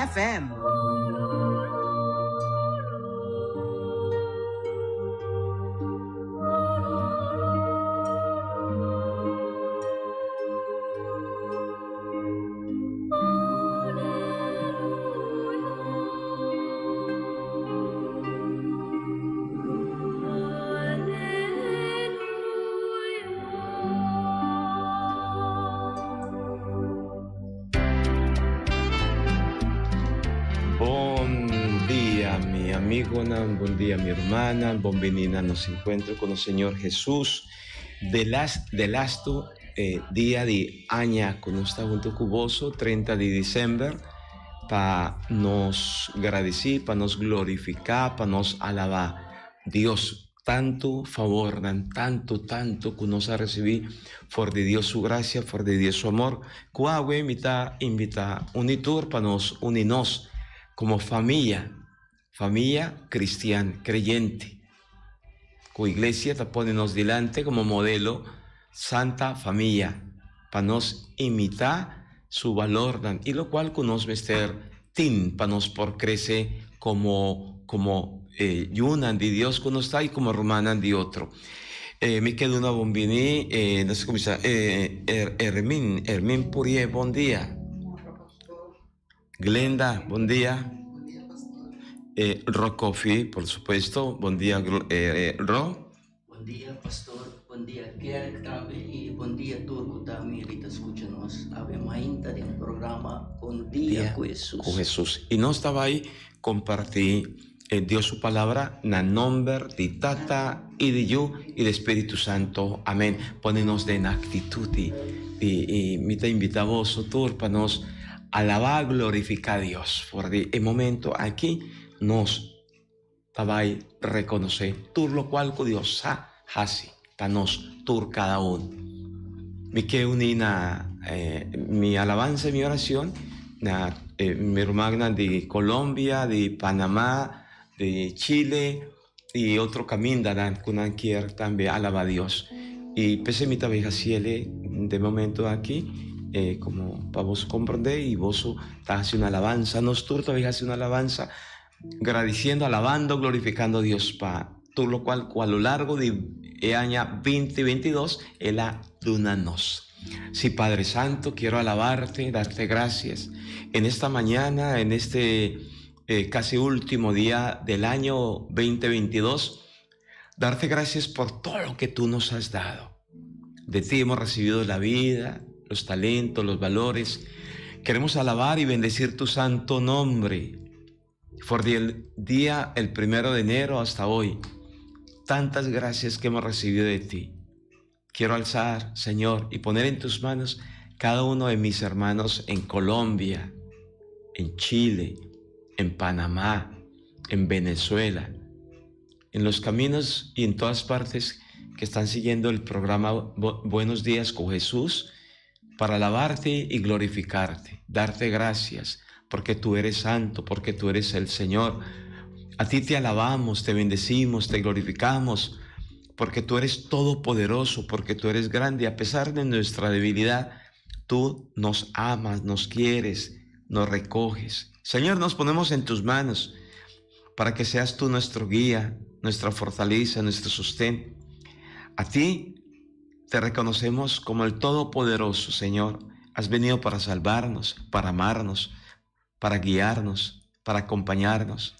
FM. Bon dia mi amigonan, bon dia mi hermana, bon bini na nos encuentro con nos Señor Jesús. De las, de lasto eh, dia di aña cu nos ta hunto cu boso, 30 di december, pa nos gradici, pa nos glorifica, pa nos alaba Dios. Tantu favornan, tantu, tantu ku nos a risibí for di Dios su grasia, for di Dios su amor, ku awe mi ta invitá un i tur pa nos uni nos komo famia, famia kristian, kreyente, ku iglesia ta pone nos dilanti komo modelo, santa famia, pa nos imitá su balornan i lokual ku nos mester tin pa nos por krese komo komo yunan di Dios ku nos ta i komo rumannan di otro. Mi ke duna bon bini, nos a kuminsá Ermin, Ermin Purié, bon dia. Glenda, bon dia. Rokofi, por supuesto, bon dia Ro. Bon dia pastor, bon dia kerk tambe y bon dia tur cu ta mira y ta scucha nos awe mainta den programa Bon Dia cu Jesus. Cu Jesus. Y nos ta bay comparti Dios su palabra na nomber di Tata y di Yu y di Spiritu Santo. Amen. Pone nos den actitud y y mi ta invita boso tur pa nos alaba glorifica Dios for di e momento aki nos ta bai rekonosé tur lokual ku Dios sa hasi pa nos tur kada un. Mi ke uní na mi alabansa i mi orashon na mi rumannan di Colombia, di Panamá, di Chile i otro kamindanan ku nan kier tambe alabá Dios. I p'esei mi ta bai hasiel den momento aki komo pa boso komprondé i boso ta hasi un alabansa, nos tur ta bai hasi un alabansa. Gradiciendo, alabando, glorificando Dios pa tur locual cu a lo largo di e aña binti bintidos El a duna nos. Si Padre Santo quiero alabarte, darte gracias en esta mañana, en este casi ultimo dia del año binti bintidos, darte gracias por todo lo que tu nos has dado. De ti hemos recibido la vida, los talentos, los valores. Queremos alabar y bendecir tu santo nombre. For di el día el primero de enero hasta hoy, tantas gracias que hemos recibido de ti. Quiero alzar, Señor, y poner en tus manos cada uno de mis hermanos en Colombia, en Chile, en Panamá, en Venezuela, en los caminos y en todas partes que están siguiendo el programa Buenos Días con Jesús, para alabarte y glorificarte, darte gracias, porque tú eres santo, porque tú eres el Señor. A ti te alabamos, te bendecimos, te glorificamos, porque tú eres todopoderoso, porque tú eres grande. A pesar de nuestra debilidad, tú nos amas, nos quieres, nos recoges. Señor, nos ponemos en tus manos para que seas tú nuestro guía, nuestra fortaleza, nuestro sostén. A ti te reconocemos como el Todopoderoso, Señor. Has venido para salvarnos, para amarnos, para guiarnos, para acompañarnos.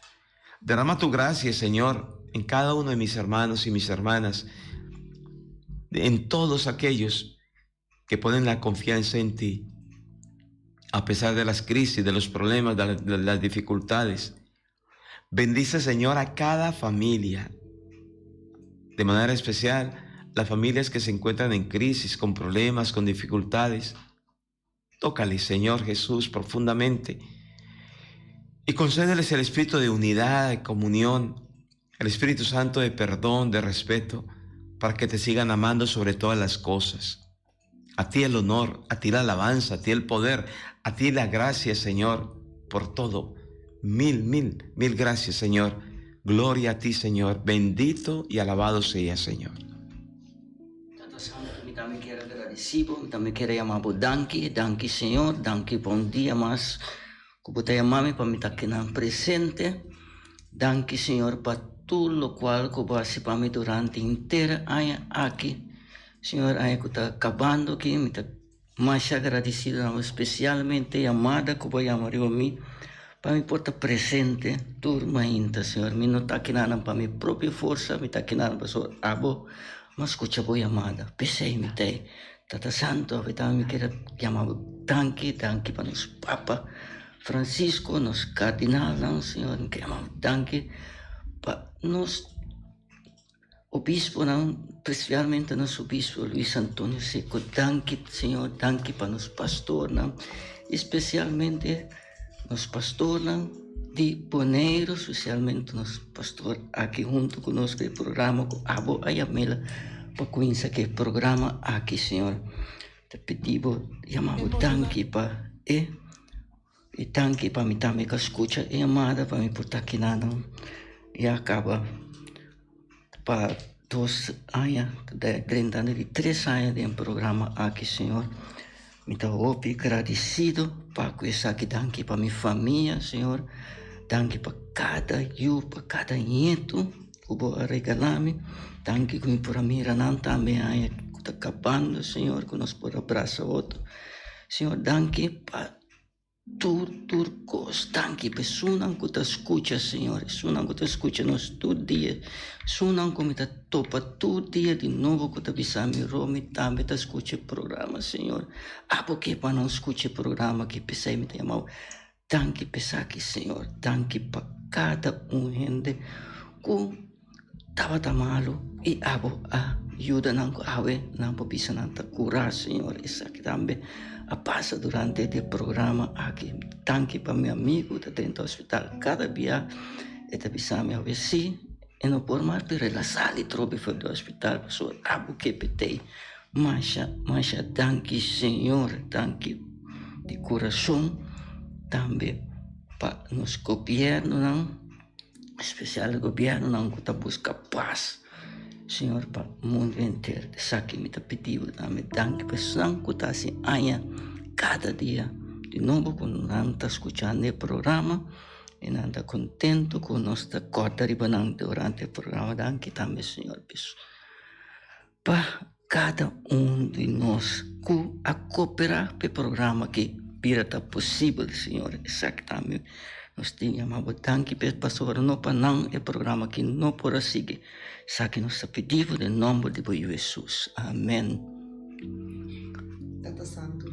Derrama tu gracia, Señor, en cada uno de mis hermanos y mis hermanas, en todos aquellos que ponen la confianza en ti, a pesar de las crisis, de los problemas, de las dificultades. Bendice, Señor, a cada familia. De manera especial, las familias que se encuentran en crisis, con problemas, con dificultades. Tócales, Señor Jesús, profundamente. Y concédeles el espíritu de unidad, de comunión, el Espíritu Santo de perdón, de respeto, para que te sigan amando sobre todas las cosas. A ti el honor, a ti la alabanza, a ti el poder, a ti la gracia, Señor, por todo. Mil, mil, mil gracias, Señor. Gloria a ti, Señor. Bendito y alabado sea, Señor. Tata Santo, mi tambe kier a gradeci bo, mi tambe kier a yama bo danki, danki Señor, danki pa un dia mas. Ku bo ta yama mi pa mi ta kinan presente. Danki Señor pa tur lokual ku bo hasi pa mi durante henter aña aki. Señor, aña ku ta kabando aki, mi ta masha agradesido na bo, spesialmente yamada ku bo a yama riba mi pa mi por ta presente tur mainta, Señor. Mi no ta kinanan pa mi propio forsa, mi ta kinanan pasobra abo mi a skucha bo yamada. P'esei mi ta ei. Tata Santo, awe tambe mi kier a yama bo danki, danki pa nos Papa Francisco, nos kardinalnan, Señor, mi kier yama bo danki pa nos obisponan, spesialmente nos obispo Luis Antonio Seco, danki Señor, danki pa nos pastornan, espesialmente nos pastornan di Boneiru, spesialmente nos pastor aki huntu ku nos ku e programa ku abo a yam'el pa kuminsa ku e programa aki, Señor. Ta pidi bo, yama bo danki pa e, i danki pa mi tambe ku a skucha e yamada pa mi por ta kinanan ya kaba pa dos aña, drentando di tres aña den e programa aki, Señor. Mi ta hopi gradisido pa ku esaki. Danki pa mi famia, Señor. Danki pa kada yu, pa kada nietu ku bo a regalá mi. Danki ku mi por a mira nan tambe aña ku ta kabando, Señor, ku nos por a brasa otro. Señor, danki pa Tur tur kos. Danki pa esunnan ku ta skucha, Señor, esunnan ku ta skucha nos tur dia, esunnan ku mi ta topa tur dia di nobo ku ta bisa mi, Romy tambe ta skucha e programa, Señor. Abo ke pa nan skucha e programa aki, p'esei mi ta yama bo. Danki pa esaki, Señor. Danki pa kada un hende ku Tabata malu i abo a yuda nan ku awe nan por bisa nan ta kurá, Señor. Esaki tambe a pasa durante di e programa aki. Danki pa mi amigu ta drenta hospital kada bia e ta bisa mi awe si e no por mas pero el a sali trobe for di hospital pasobra abo ke petei. Masha masha danki Señor, danki di kurason tambe pa nos gobiernonan. Especial gobiernonan cu ta busca paz, Señor, pa mundo henter. Esaki mi ta pidi bo tambe. Danki pa esnan cu ta haci aña cada dia di nobo cu nan ta scuchando e programa y nan ta contento cu nos ta corda riba nan durante e programa. Danki tambe, Señor, pa kada un di nos ku a koperá pa e programa aki bira ta posibel, Señor. Esaki tambe nos tin yama bo danki p'e pasobra no pa nan e programa aki no por a sigui. Esaki nos ta pidi bo den nòmber di bo Yu Hesus. Amen. Tata Santu,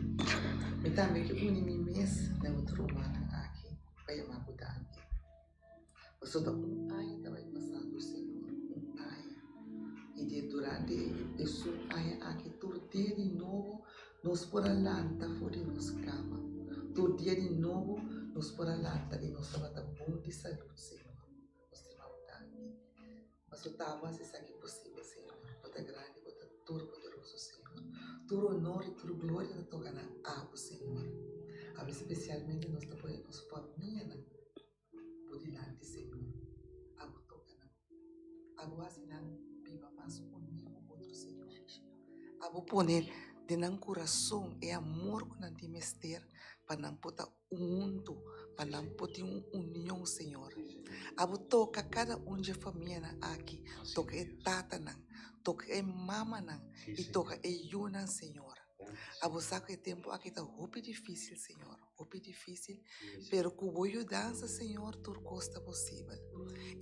mi tambe ke uni mi mes na e otro rumannan aki pa yama bo danki. Pasobra un aña ta bai pasando, Señor, un aña. I di durante esun aña aki tur dia di nobo nos por a lanta for di nos kama. Tur dia di nobo nos por a lanta i nos tabata bon di salud, Señor. Nos ta yama bo danki. Pasobra ta abo hasi esaki posibel, Señor. Bo ta grandi, bo ta tur poderoso, Señor. Tur honor i tur gloria ta toka na abo, Señor. Abo spesialmente nos ta pone nos famianan bo dilanti, Señor. Abo toka nan. Abo hasi nan biba mas uní ku otro, Señor. Abo pone den nan kurason e amor ku nan tin mester pa nan por ta huntu, pa nan por tin un union, Señor. Abo toka kada un dje famianan aki, toka e tatanan, toka e mamanan i toka e yunan, Señor. Abo sa ku e tempu aki ta hopi difísil, Señor. Hopi difícil, pero ku bo yudansa, Señor, tur kos ta posibel.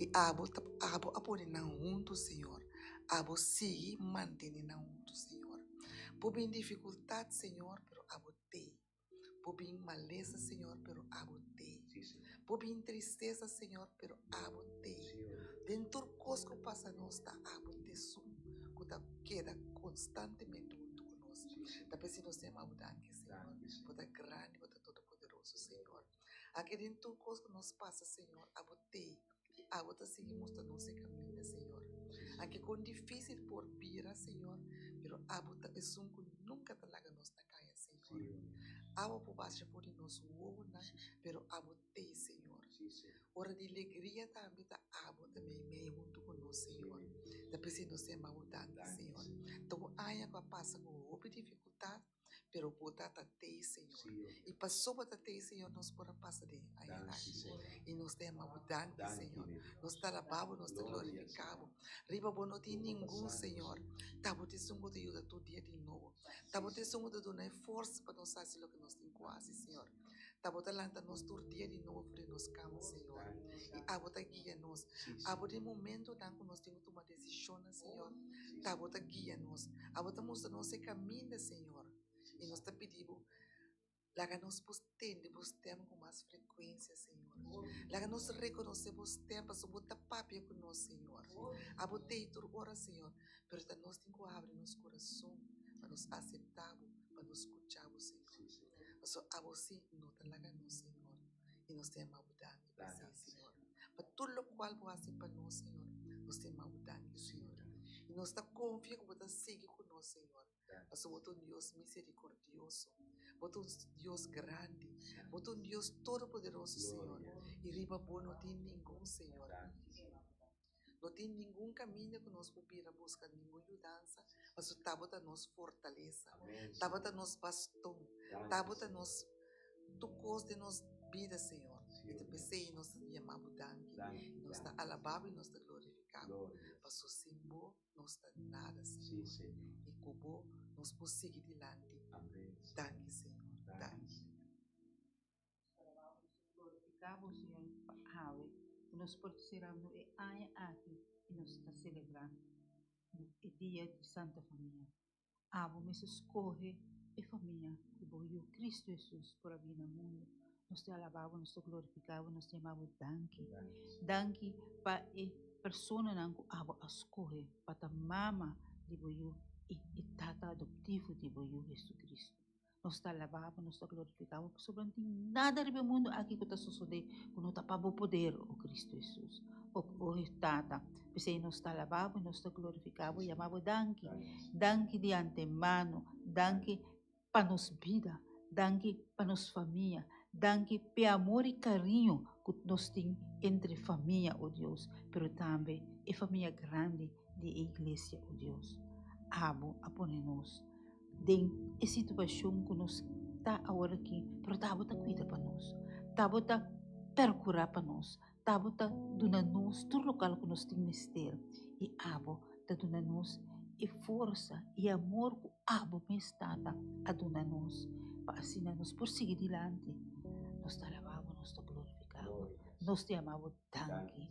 I abo ta, abo a pone nan huntu, Señor. Abo sigui mantene nan huntu, Señor. Por bin difikultat, Señor, pero abo t'ei. Por bin malesa, Señor, pero abo t'ei. Por bin tristesa, Señor, pero abo t'ei. Den tur kos ku pasa nos, ta abo t'esun ku ta keda konstantemente huntu ku nos. Ta p'esei nos ta yama abo danki, Señor. Bo ta grandi, bo ta todopoderoso, Señor. Aki den tur kos ku nos pasa, Señor, abo t'ei i abo ta sigui mustra nos e kaminda, Señor. Anke kon difísil por bira, Señor, pero abo ta esun ku nunka ta laga nos na kaya, Señor. Abo por basha for di nos wowonan, pero abo t'ei, Señor. Ora di legria tambe ta abo ta meimei huntu ku nos, Señor. Ta p'esei nos ta yama bo danki, Señor. Ta un aña ku a pasa ku hopi difikultat. Pero bo tata t'ei, Señor. I paso bo ta t'ei, Señor, nos por a pasa den e aña aki. I nos ta yama bo danki, Señor. Nos ta alabá bo, nos ta glorifiká bo. Riba bo no tin ningun, Señor. Ta bo ta esun ku ta yuda tur dia di nobo. Ta bo ta esun ku ta duna e forsa pa nos hasi loke nos tin ku hasi, Señor. Ta bo ta lanta nos tur dia di nobo for di nos kama, Señor. I abo ta guia nos. Abo den momentonan ku nos tin ku tuma desishonnan, Señor, ta bo ta guia nos. Abo ta mustra nos e kaminda, Señor. I nos ta pidi bo, laga nos por tende bo stèm ku mas frekuensia, Señor. Laga nos rekonosé bo stèm, pasobra bo ta papia ku nos, Señor. Abo t'ei tur ora, Señor, pero ta nos tin ku habri nos kurason pa nos aseptá bo, pa nos skuchá bo, Señor. Pasobra abo sí no ta laga nos, Señor. I nos ta yama bo danki pa esei, Señor. Pa tur lokual bo hasi pa nos, Señor, nos ta yama bo danki, Señor. I nos ta konfia ku bo ta sigui ku nos, Señor. Pasobra bo ta un Dios miserikordioso, bo ta un Dios grandi, bo ta un Dios todopoderoso, Señor. I riba bo no tin ningun, Señor. No tin ningun kaminda ku nos por bira buska ningun yudansa, pasobra ta bo ta nos fortalesa, ta bo ta nos baston, ta bo ta nos tur kos den nos bida, Señor. I ta p'esei nos ta yama bo danki, nos ta alabá bo i nos ta glorifiká bo, pasobra sin bo nos ta nada, Señor. I ku bo nos por sigui dilanti. Danki, Señor. Danki. Glorifiká bo, Señor, pa awe ku nos por sera no e aña aki i nos ta selebrá e dia di Santa Famia. Abo mester skohe e famia ku bo Yu Kristu Hesus por a bini na mundu. Nos ta alabá bo, nos ta glorifiká bo, nos ta yama bo danki. Danki pa e personanan ku abo a skohe pa ta mama di bo Yu i e tata adoptivo di bo Yu Hesukristu. Nos ta alabá bo, nos ta glorifiká bo, pasobra no tin nada riba e mundu aki ku ta sosodé ku no ta pa bo poder, o Kristu Hesus, o o Tata. P'esei nos ta alabá bo, nos ta glorifiká bo, yama bo danki. Danki di antemano, danki pa nos bida, danki pa nos famia, danki p'e amor i kariño ku nos tin entre famia, o Dios, pero tambe e famia grandi di e iglesia, o Dios. Abo a pone nos den e situashon ku nos ta awor aki, pero ta bo ta kuida pa nos, ta bo ta perkurá pa nos, ta bo ta duna nos tur lokal ku nos tin mester i abo ta duna nos e forsa i amor ku abo mes Tata a duna nos pa asina nos por sigui dilanti. Nos ta alabá bo, nos ta glorifiká bo, nos ta yama bo danki.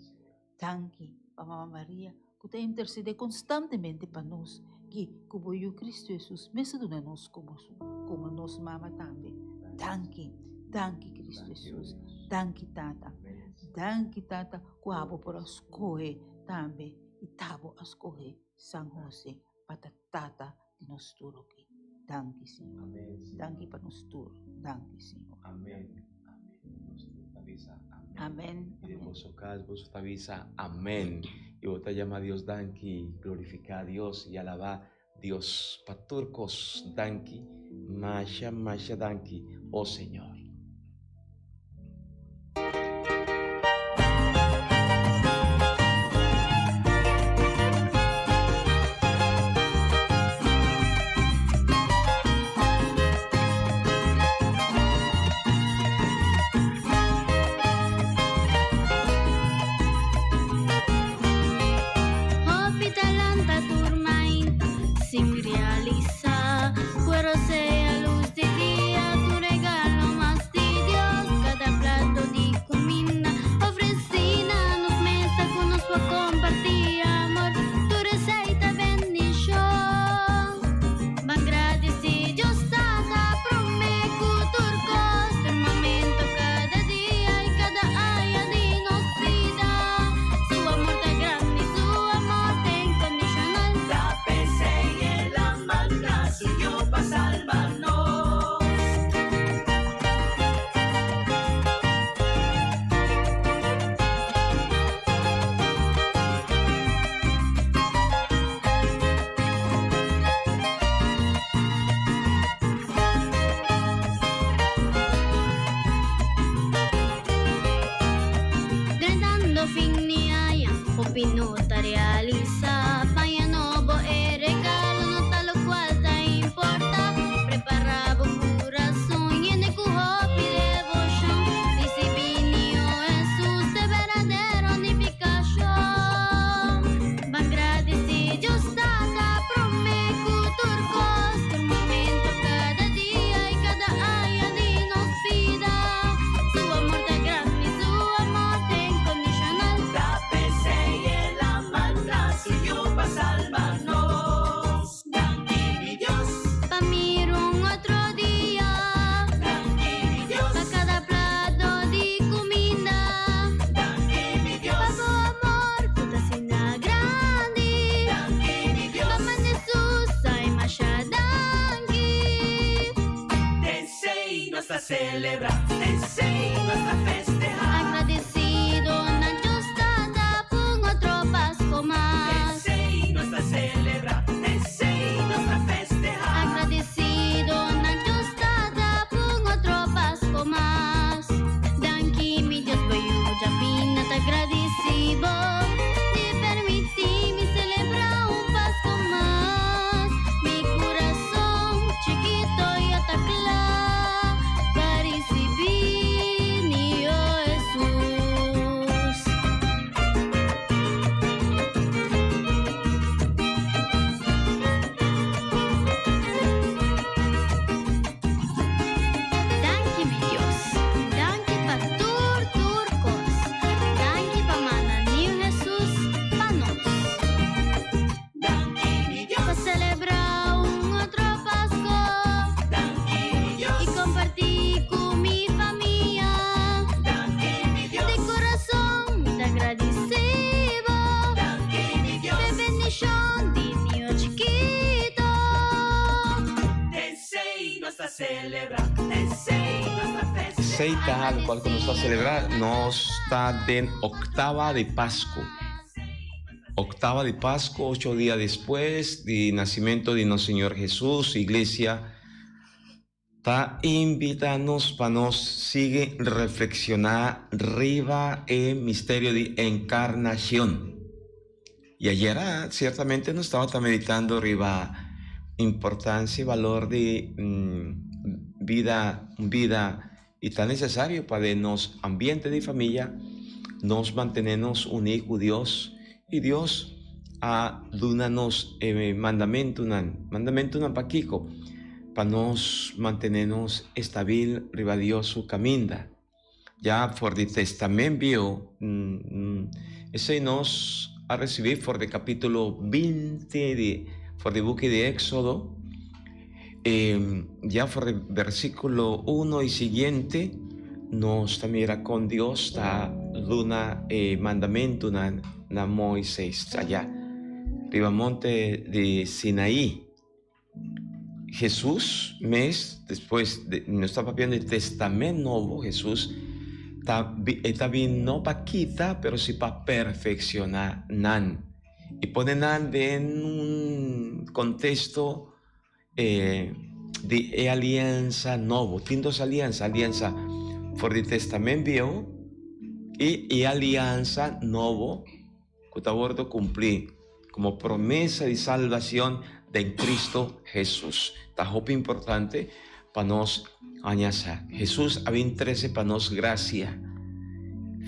Danki pa Mama Maria ku ta intersedé konstantemente pa nos i ku bo Yu Kristu Hesus mes a duna nos komo su komo nos mama tambe. Danki, danki Kristu Hesus, danki Tata, danki Tata ku abo por a skohe tambe i ta bo a skohe San Hose pa ta Tata di nos tur oki. Danki Señor. Danki pa nos tur. Danki Señor. Amen. Amen. Nos tur ta bisa amen. Amen. Y den boso cas boso ta bisa amen. Y bo ta yama Dios danki, glorifica Dios y alaba Dios pa tur cos. Danki, masha, masha danki, oh Señor. Hopi ta lanta tur mainta sin realisá. Cuero sea luz di dia, tu regalo mas. celebra, esey nos ta festeha. Agradecido na Dios Tata p'un otro Pasco mas. Esey nos ta celebra, esey nos ta festeha. Agradecido na Dios Tata p'un otro Pasco mas. Danki mi Dios bo yuda mi na ta gradeci bo di permiti mi celebra un Pasco mas. Mi curason chikito ya ta cla pa ricibi Niño Jesus. Danki mi Dios, danki pa tur tur kos, danki pa manda Niño Jesus pa nos. Danki mi Dios. Pa celebra un otro Pasco. Danki mi Dios. Y comparti cu mi famia. Danki mi Dios. Di corazon mi ta gradici bo. Danki mi Dios. P'e bendicion di Niño Chikito. Esey nos ta celebra, esey nos ta festeha. Esey ta locual cu nos ta celebra, nos ta den octava di Pascu. Octava di Pascu, ocho dia despues di nacimento di nos Señor Jesus, Iglesia ta invita nos pa nos sigui reflexiona riba e misterio di encarnacion. Y ayera ciertamente nos tabata meditando riba importancia y valor di bida, un bida y ta necesario pa den nos ambiente di familia nos mantene nos uní cu Dios y Dios a duna nos e mandamentonan. Mandamentonan pakico? Pa nos mantene nos estabil riba Dios su caminda. Ya for di Testament Bieu, esei nos a recibi for di capitulo 20 di for di buki di Exodo, ya for di versiculo uno y siguiente nos ta mira con Dios ta duna e mandamentunan na Moises allá riba monte di Sinaí. Hesus mes despues de nos ta papiando di Testament Nobo Hesus ta e ta bin no pa kita pero si pa perfecciona nan y pone nan den un contexto di e aliansa nobo tin dos aliansa aliansa for di Testament Bieu y e aliansa nobo ku ta wordo kumplí komo promesa di salbacion den Cristo Hesus. Ta hopi importante pa nos haña sa. Hesus a bin trese pa nos gracia,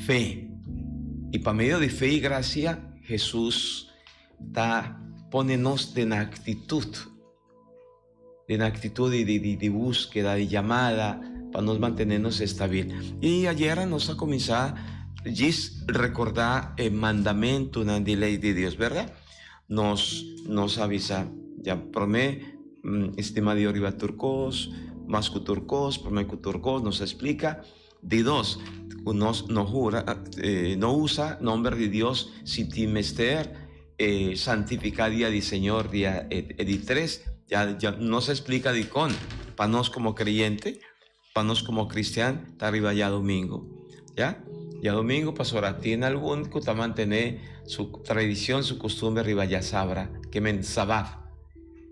fe. I pa medio di fe i gracia, Hesus ta pone nos den actitud. Den actitud di di di búskeda, di llamada, pa nos mantené nos estabil. I ayera nos a kuminsá djis rekordá e mandamentunan di lei di Dios, bèrdat? Nos nos a bisa ya promé estima Dios riba tur kos, mas ku tur kos, promé ku tur kos, nos a splika. Di dos, ku nos no hura, no usa nomber di Dios si tin mester santifiká dia di Señor, dia e di tres, ya nos a splika dikon pa nos komo kreyente, pa nos komo kristian ta riba djadumingu, ya. Djadumingu pasobra tin algun ku ta mantené su tradishon, su kustumber riba djasabra, ke men sabat.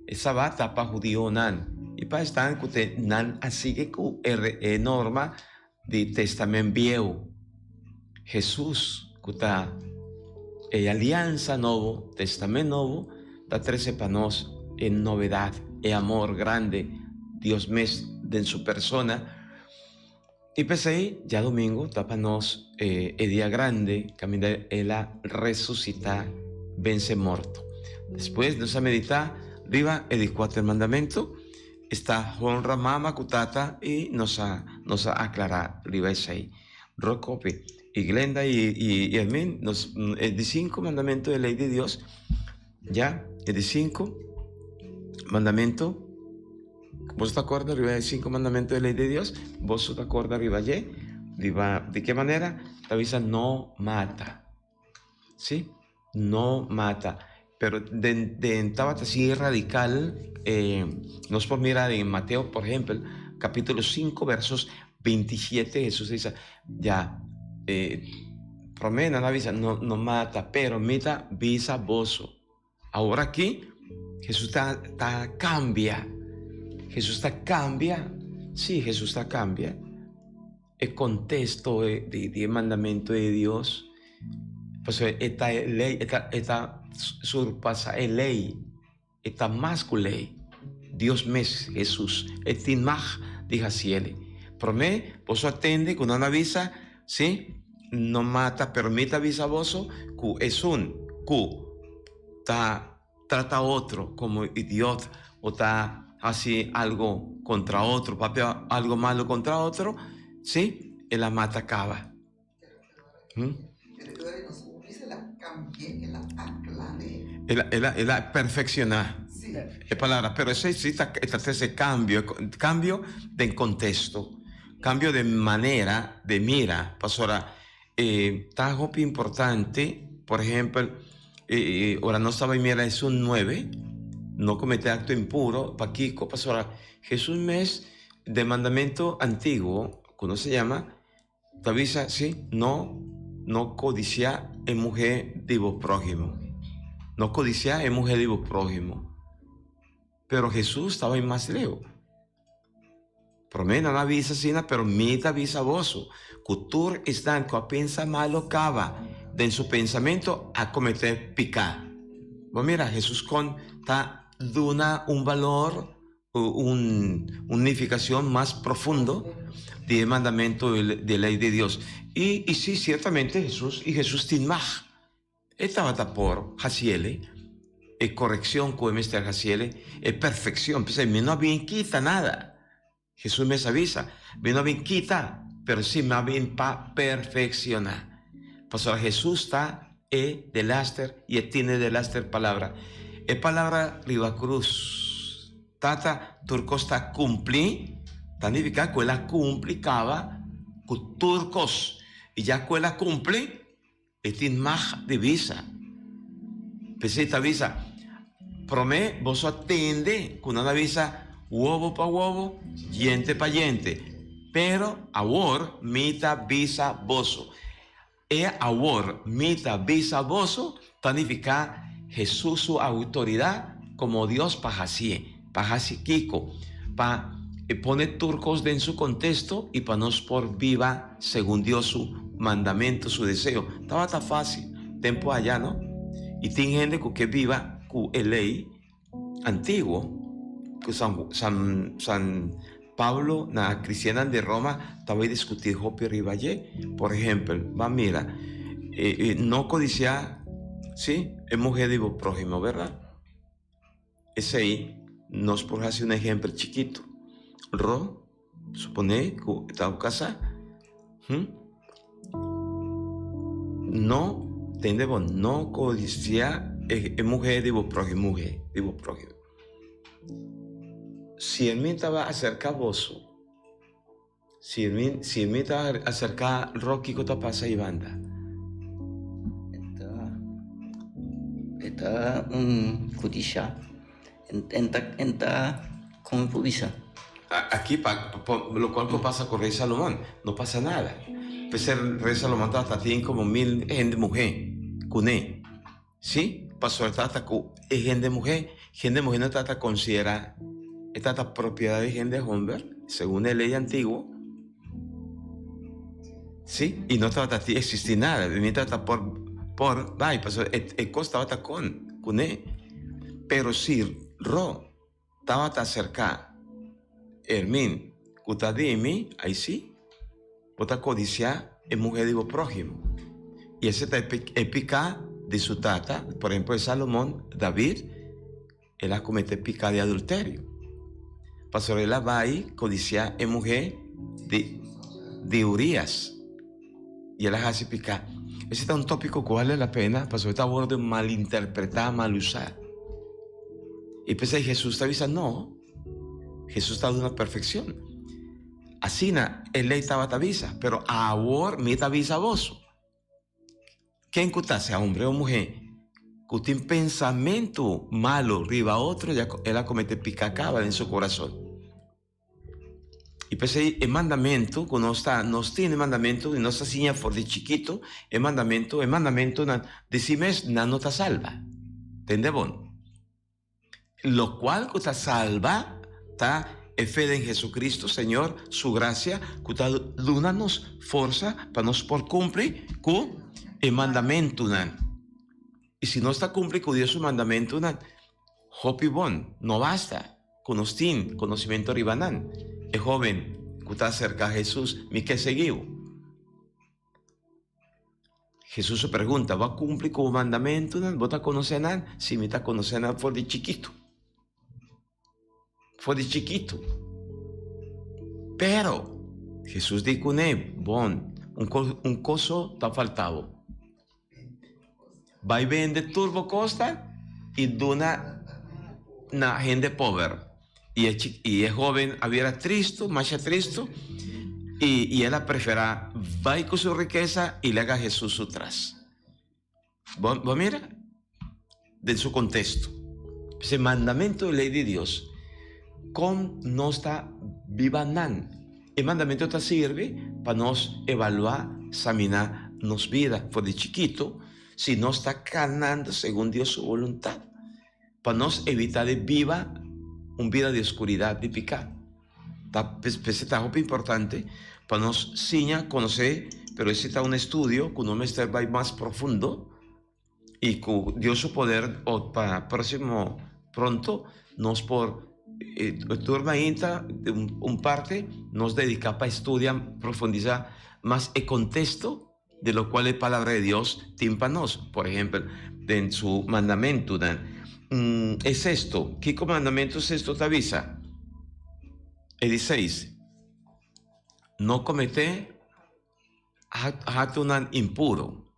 E sabat ta pa hudionan i pa esnan ku te nan a sigui ku e norma di Testament Bieu. Hesus, ku ta e aliansa nobo, Testament Nobo, ta trese pa nos e novedat, e amor grande, Dios mes den su persona. I p'esei djadumingu ta pa nos e dia grandi kaminda el a resusitá vense morto. Despues nos a meditá riba e di kuater mandamentu, esta honra mama ku tata i nos a nos a aklará riba esei. Rokopi i Glenda i i Edmin nos e di sinku mandamentu e lei di Dios ya e di sinku mandamentu. Boso ta acorda riba e cinco mandamento di ley di Dios? Boso ta acorda riba dje? Riba di ke manera? Ta bisa no mata. Si? No mata. Pero den den tabata así radical eh, nos por mira den Mateo, por ejemplo, capítulo 5, versos 27 Hesus a bisa, ya, eh, promé nan a bisa, no, no mata, pero mi ta bisa boso. Awor aki, Hesus ta, ta kambia. Hesus ta kambia. Sí, Hesus ta kambia e kontesto di, di e mandamentu di Dios. Pasobra e ta e lei, e ta, e ta surpasa e lei. E ta mas ku lei. Dios mes, Hesus, e tin mag di hasiel. Promé, boso a tende ku nan a bisa, Sí, no mata, pero mi ta bisa boso ku esun ku ta trata otro komo idiot o ta hasi algu kontra otro, papia algu malu kontra otro, sí, el a mata kaba. El a, el a perfeccioná e palabra, pero esei sí ta, e ta trese cambio, cambio den contexto, cambio den manera de mira, pasobra e ta hopi importante, por ehempel, ora nos ta bai mira Hesus nuebe, no comete acto impuro, pakiko? Pasobra Hesus mes den mandamento antiguo, ku nos ta yama Ta bisa, sí, no, no codiciá e muhé di bo próhimo. No codiciá e muhé di bo próhimo. Pero Jesús taba bai mas leu. Promé nan a bisa asina, pero mi ta bisa boso, cu tur esnan cu a pensa malo caba den su pensamento a cometé picá. Bo mira, Jesús con ta duna un balor un nificacion mas profundo di e mandamento di e ley di Dios. Y y si, ciertamente Jesús, y Jesús tin mag. E tabata por haciele e correccion cu e mester haciele, e perfeccion. P'esei mi no a bin kita nada. Jesús mes a bisa, Mi no a bin kita, pero si mi a bin pa perfecciona. Pasobra Jesús ta e delaster y e tin e delaster palabra. E palabra riba cruz, Tata, tur cos ta cumpli, ta nifica cu el a cumpli caba cu tur cos. Y ya cu el a cumpli, E tin mag di bisa. P'esei ta bisa, Promé boso a tende ku nan a bisa, Wobo pa wobo, diente pa diente. Pero awor mi ta bisa boso. E awor mi ta bisa boso ta nifiká Hesus su outoridat komo Dios pa hasié. Pa hasi kiko? Pa e pone tur kos den su kontesto i pa nos por biba segun Dios su mandamentu, su deseo. Tabata fásil tempu ayá, no? I tin hende ku ke biba ku e lei antiguo ku San San San Pablo na kristiannan di Roma tabata diskutí hopi riba dje. Por ehèmpel, ban mira, no kodisiá, sí, e muhé di bo próhimo, bèrdat? Esei nos por hasi un ehempel chikitu. Ro, suponé ku e ta kasá, hm, no, tende bo, no kodisiá e muhé di bo próhimo, muhé di bo próhimo. Si e mi taba aserká boso, Si mi, si mi ta acerca Ro kiko ta pasa ei banda? E ta, e ta un kudisha. En ta, en ta, kon mi por bisa? Aki pa, pa lokual ku pasa ku Rei Salomon, no pasa nada. P'esei Rei Salomon tabata tin komo mil hende muhé kuné. Sí, pasobra e tata ku e hende muhé, hende muhé no tata konsiderá e tata propiedat di hende homber, segun e lei antiguo. Sí, i no tabata tin eksistí nada, ni tata por por bai, pasobra e e kos tabata kon kuné. Pero si Ro tabata aserká Hermin ku ta di mi, ai sí, bo ta kodisiá e muhé di bo próhimo. I esei ta e piká di su tata, por ehempel Salomon, David, el a kometé piká di adulterio, pasobra el a bai kodisiá e muhé di di Urias i el a hasi piká. Esei ta un tópiko ku bale la pena pasobra e ta wòrdu malinterpretá, mal usá. I p'esei Hesus ta bisa, No, Hesus ta duna perfekshon. Asina e lei tabata bisa, pero awor mi ta bisa boso, ken ku ta, sea hombre o muhé, ku tin pensamentu malu riba otro, ya el a komete piká kaba den su kurason. I p'esei e mandamentu ku nos ta, nos tin e mandamentu i nos ta siña for di chikitu e mandamentu, e mandamentunan di si mes nan no ta salba. Tende bon. Lokual ku ta salba ta e fe den Jesucristo Señor, Su grasia ku ta duna nos forsa pa nos por kumpli ku e mandamentunan. I si nos ta kumpli ku Dios su mandamentunan, hopi bon, no basta ku nos tin konosementu riba nan. E hóben ku ta aserká Hesus, Mi ke siguiu. Hesus a pregunta, Bo a kumpli ku bo mandamentunan? Bo ta konosé nan? Sí, mi ta konosé nan for di chikitu. For di chikitu. Pero, Hesus di kuné, Bon, un kos, un kos so ta falta bo. Bai bende tur bo kosnan i duna na hende pober. I e chik, i e hóben a bira tristu, masha tristu, i, i el a preferá bai ku su rikesa i laga Hesus su tras. Bo, bo mira? Den su kontesto. P'esei mandamentu di lei di Dios, kon nos ta biba nan? E mandamentu ta sirbi pa nos evaluá, saminá nos bida for di chikitu, si nos ta kanando segun Dios su boluntat, pa nos evitá di biba un bida di oskuridat, di piká. Ta p'esei ta hopi importante pa nos siña konosé, pero esei ta un estudio ku no mester bai mas profundo i ku Dios su poder o pa próksimo pronto nos por tur mainta un parte nos dediká pa estudia profundisá mas e kontesto di lokual e Palabra di Dios tin pa nos. Por ehempel, den su mandamentunan. E sesto, kiko mandamentu sesto ta bisa? E di seis, No kometé aktonan impuro.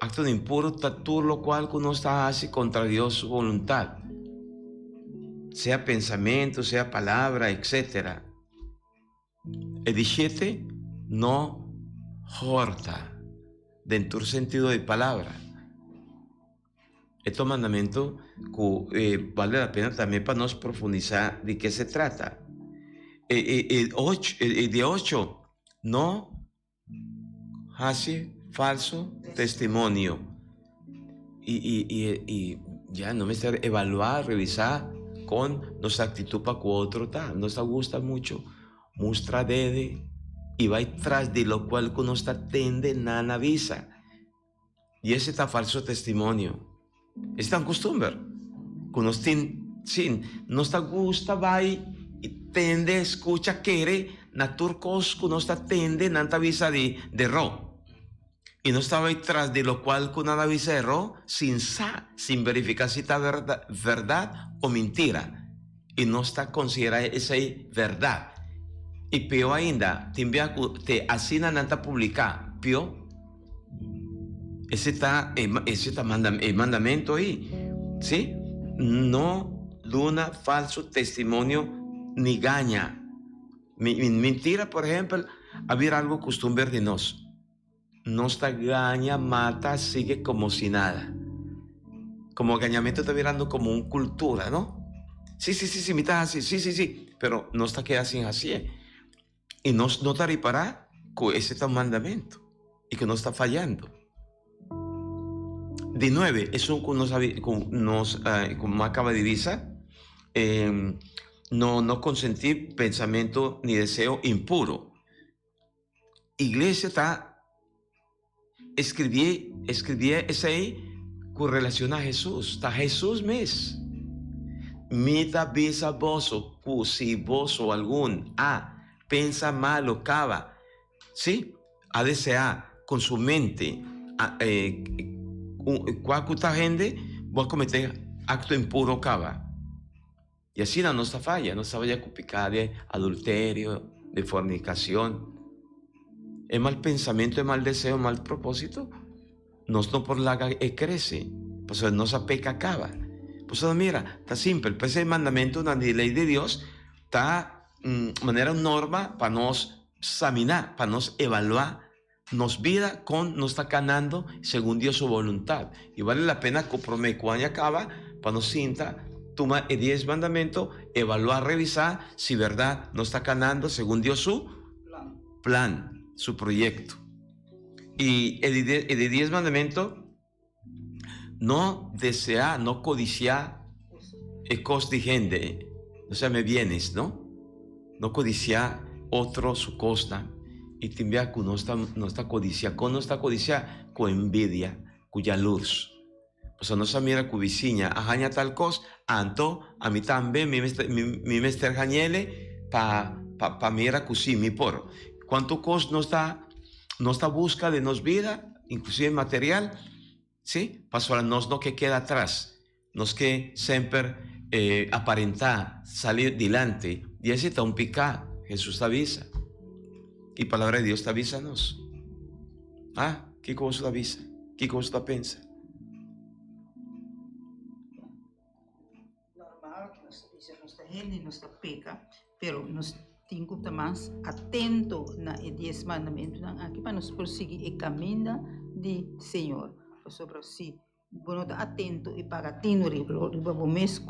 Aktonan impuro ta tur lokual ku nos ta hasi kontra Dios su boluntat, sea pensamentu, sea palabra, etsetera. E di shete, no hòrta, den tur sentido di palabra. E ta un mandamentu ku bale la pena tambe pa nos profundisá di ke se trata. E e di ocho, no hasi falso testimonio. I i i i ya no mester evaluá, revisá kon nos aktitut pa ku otro ta. Nos ta gusta mucho mustra dede i bai tras di lokual ku nos ta tende nan a bisa. I ese ta falso testimonio. Ese ta un kustumber ku nos tin. Sí, nos ta gusta bai i tende, skucha, kere na tur kos ku nos ta tende nan ta bisa di deró. I nos ta bai tras di lokual ku nan a bisa eró sin sa, sin verifiká si ta bèrdat o mintira. I nos ta konsiderá esei bèrdat. I pió ainda, tin bia ku te asina nan ta publiká, pió. Ese ta ese ta manda e mandamento ei, sí? No duna falso testimonio ni gaña. Mintira, por ehempel, a bira algo costumber di nos. Nos ta gaña, mata, sigue como si nada. Como gañamento ta birando como un cultura, no? Sí, sí, sí, sí, mi ta haci, sí, sí, sí, pero nos ta keda sin hacié. I nos no ta ripará ku ese ta un mandamentu i ku nos ta fayando. Di nuebe, esun ku nos ku nos ku mi a kaba di bisa, no no konsentí pensamentu ni deseo impuru. Iglesia ta Escribié, escribié esei cu relaciona Hesus. Ta Hesus mes. Mi ta bisa boso cu si boso algun a pensa malo caba, si, a desea con su mente a, eh, cua cu ta hende, bo a comete acto impuro caba. I asina nos ta faya, nos ta faya ku piká di adulterio, di fornikashon. E mal pensamentu, e mal deseo, e mal propósito, nos no por laga e krese, pasobra nos a peka kaba. Pasobra mira, ta simpel, p'esei e mandamentunan di lei di Dios ta manera un norma pa nos saminá, pa nos evaluá nos bida kon nos ta kanando segun Dios su boluntat. I bale la pena ku promé ku aña kaba pa nos sinta. Tuma e dies mandamento, evaluá, revisá si bèrdat nos ta kanando segun Dios su plan, su proyekto. I e di e di dies mandamento, no deseá, no kodisiá e kos di hende, osea mi bienes, no? No kodisiá otro su kosnan. I tin bia ku nos ta nos ta kodisiá. Kon nos ta kodisiá? Ku envidia, ku yalurs. Pasobra nos a mira ku bisiña a haña tal kos, anto ami tambe mi mester mi mester hañ'ele pa pa pa mira ku si mi por. Kuantu kos nos ta nos ta buska den nos bida, inklusive material, si, pasobra nos no ke keda atras. Nos ke semper aparentá, sali dilanti, i esei ta un piká, Hesus ta bisa. I Palabra di Dios ta bisa nos. Ah, kiko boso ta bisa? Kiko boso ta pensa? Normal ku nos ta bisa nos ta hende, nos ta peka, pero nos tin ku ta mas atento na e dies mandamentunan aki pa nos por sigui e kaminda di Señor. Pasobra si bo no ta atento i paga tinu riba bo mes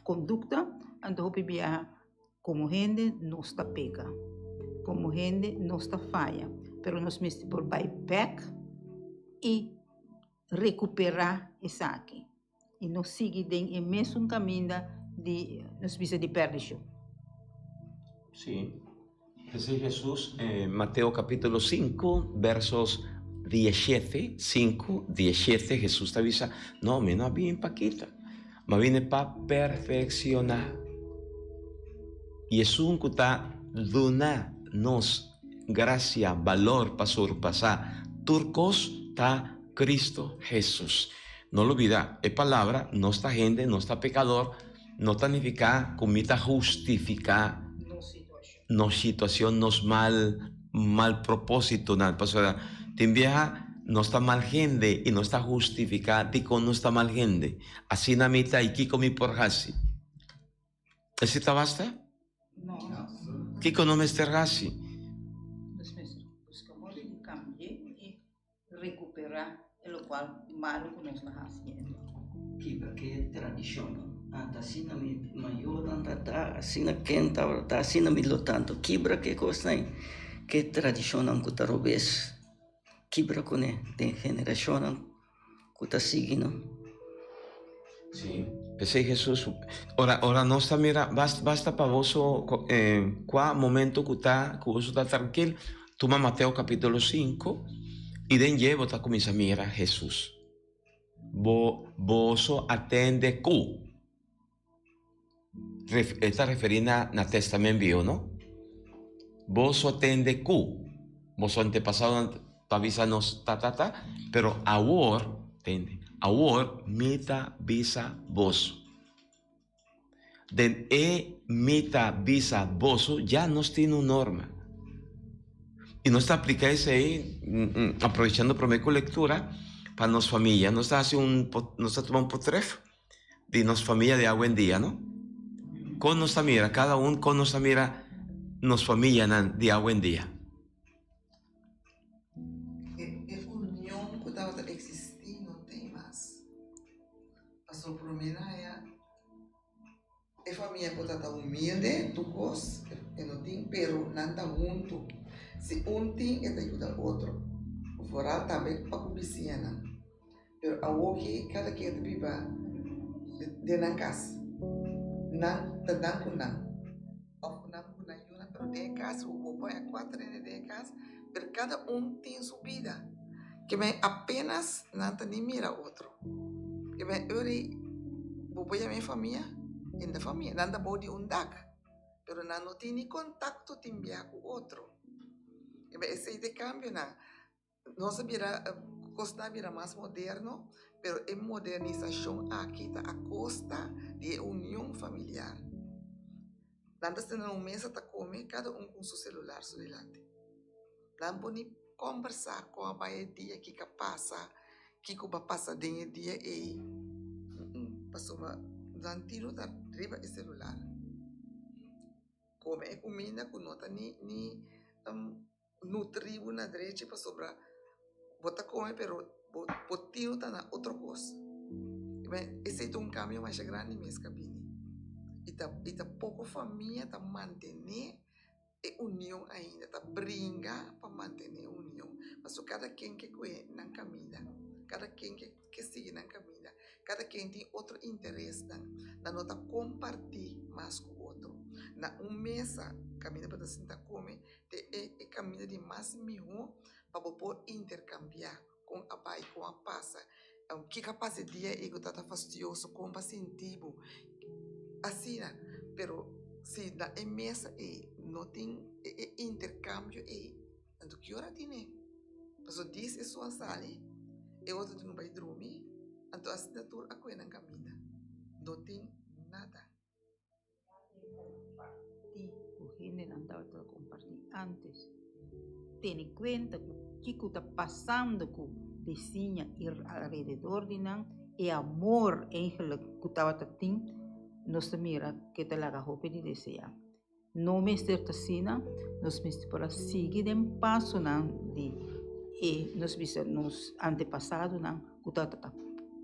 kondukta, anto hopi biaha Komo hende nos ta peka. Komo hende nos ta faya. Pero nos mester por bai bek i rekuperá esaki. I no sigui den e mesun kaminda di, nos bisa, di pèrdishon. Sí. P'esei Hesus, Mateo kapítulo sinku, versos dieshete, sinku, dieshete, Hesus ta bisa, No, mi no a bini pa kita, mi a bini pa perfekshoná. I esun ku ta duna nos grasia, balor pa surpasá tur kos ta Kristu Hesus. No lubidá, e palabra nos ta hende, nos ta pekador, No ta nifiká ku mi ta hustifiká nos situashon, nos mal mal propósitonan. Pasobra tin biaha nos ta mal hende i nos ta hustifiká dikon nos ta mal hende. Asina mi ta i kiko mi por hasi? Esei ta basta? Kiko no mester hasi? Nos mester buska moda di kambi'é i recuperá e locual malo cu nos ta haciendo. Kibra ke tradishonnan. Anta asina mi mayornan ta ta, asina ken tabata ta, asina mi lo ta. Anto kibra ke kosnan ei, ke tradishonnan ku ta robes, kibra kuné den generashonnan ku ta sigui no. Sí, p'esei Hesus, ora ora nos ta mira, basta basta pa boso kua momento ku ta ku boso ta trankil, tuma Mateo kapitulo sinku i den dje bo ta kuminsá mira Hesus. Bo boso a tende ku, e ta referí na na Testament Bieu, no? Boso a tende ku, boso antepasadonan ta bisa nos ta ta ta, pero awor, tende, awor mi ta bisa boso. Den e mi ta bisa boso ya nos tin un norma. I nos ta aplica esei, aprovechando prome cu lectura, pa nos familia. Nos ta haci un, nos ta tuma un potref di nos familia di awendia, no? Con nos ta mira, cada un con nos ta mira nos familianan di awendia. E union ku tabata eksistí no tin mas. Pasobra promé na haya e famia ku ta ta humilde tur kos e no tin pero nan ta huntu. Si un tin e ta yuda otro. Foral tambe pa ku bisiñanan. Pero awoki kada ken ta biba den nan kas. Nan ta nan ku nan. Òf nan ku nan yunan pero den e kas bo por haña kuater hende den e kas pero kada un tin su bida. Ke men apenas nan ta ni mira otro. Ke men ora bo por yama e famia, e no ta famia. Nan ta bou di un dak pero nan no tin ni kontakto tin bia ku otro. Ke men esei ta e kambionan. Nos a bira, kosnan a bira mas moderno, pero e modernisashon aki ta a kosta di e union familiar. Nan ta senta na un mesa ta kome, kada un ku su selular su dilanti. Nan por ni kombersá kon a bai e dia, kiko a pasa, kiko bo a pasa den e dia ei, pasobra nan tinu ta riba e selular. Kome e kuminda ku no ta ni ni nutri bo na drechi pasobra bo ta come pero bo bo tino ta na otro cos. Esei ta un kambio masha grandi mes ku a bini. I ta i ta poko famia ta mantené e union ainda, ta bringa pa mantené e union. Pasobra kada ken ke kue nan kaminda, kada ken ke ke sigui nan kaminda, kada ken tin otro interesnan. Nan no ta kompartí mas ku otro. Na un mesa kaminda bo ta sinta kome te e e kaminda di mas mihó pa bo por interkambiá kon a bai, kon a pasa, kiko a pasa e dia ei ku tabata fastioso, kon bo a sinti bo, asina. Pero si na e mesa ei no tin e interkambio ei, anto ki ora tine? Pasobra dis esun a sali, e otro tin ku bai drumi, anto asina tur a kohe nan kaminda. No tin nada. Compartí ku hendenan tabata compartí antes. Tene kuenta ku kiko ta pasando ku bisiña i alrededor di nan, e amor eigenlijk ku tabata tin, nos ta mira ke ta laga hopi di deseá. No mester ta asina, nos mester por a sigui den pasonan di e nos bisa nos antepasadonan ku tabata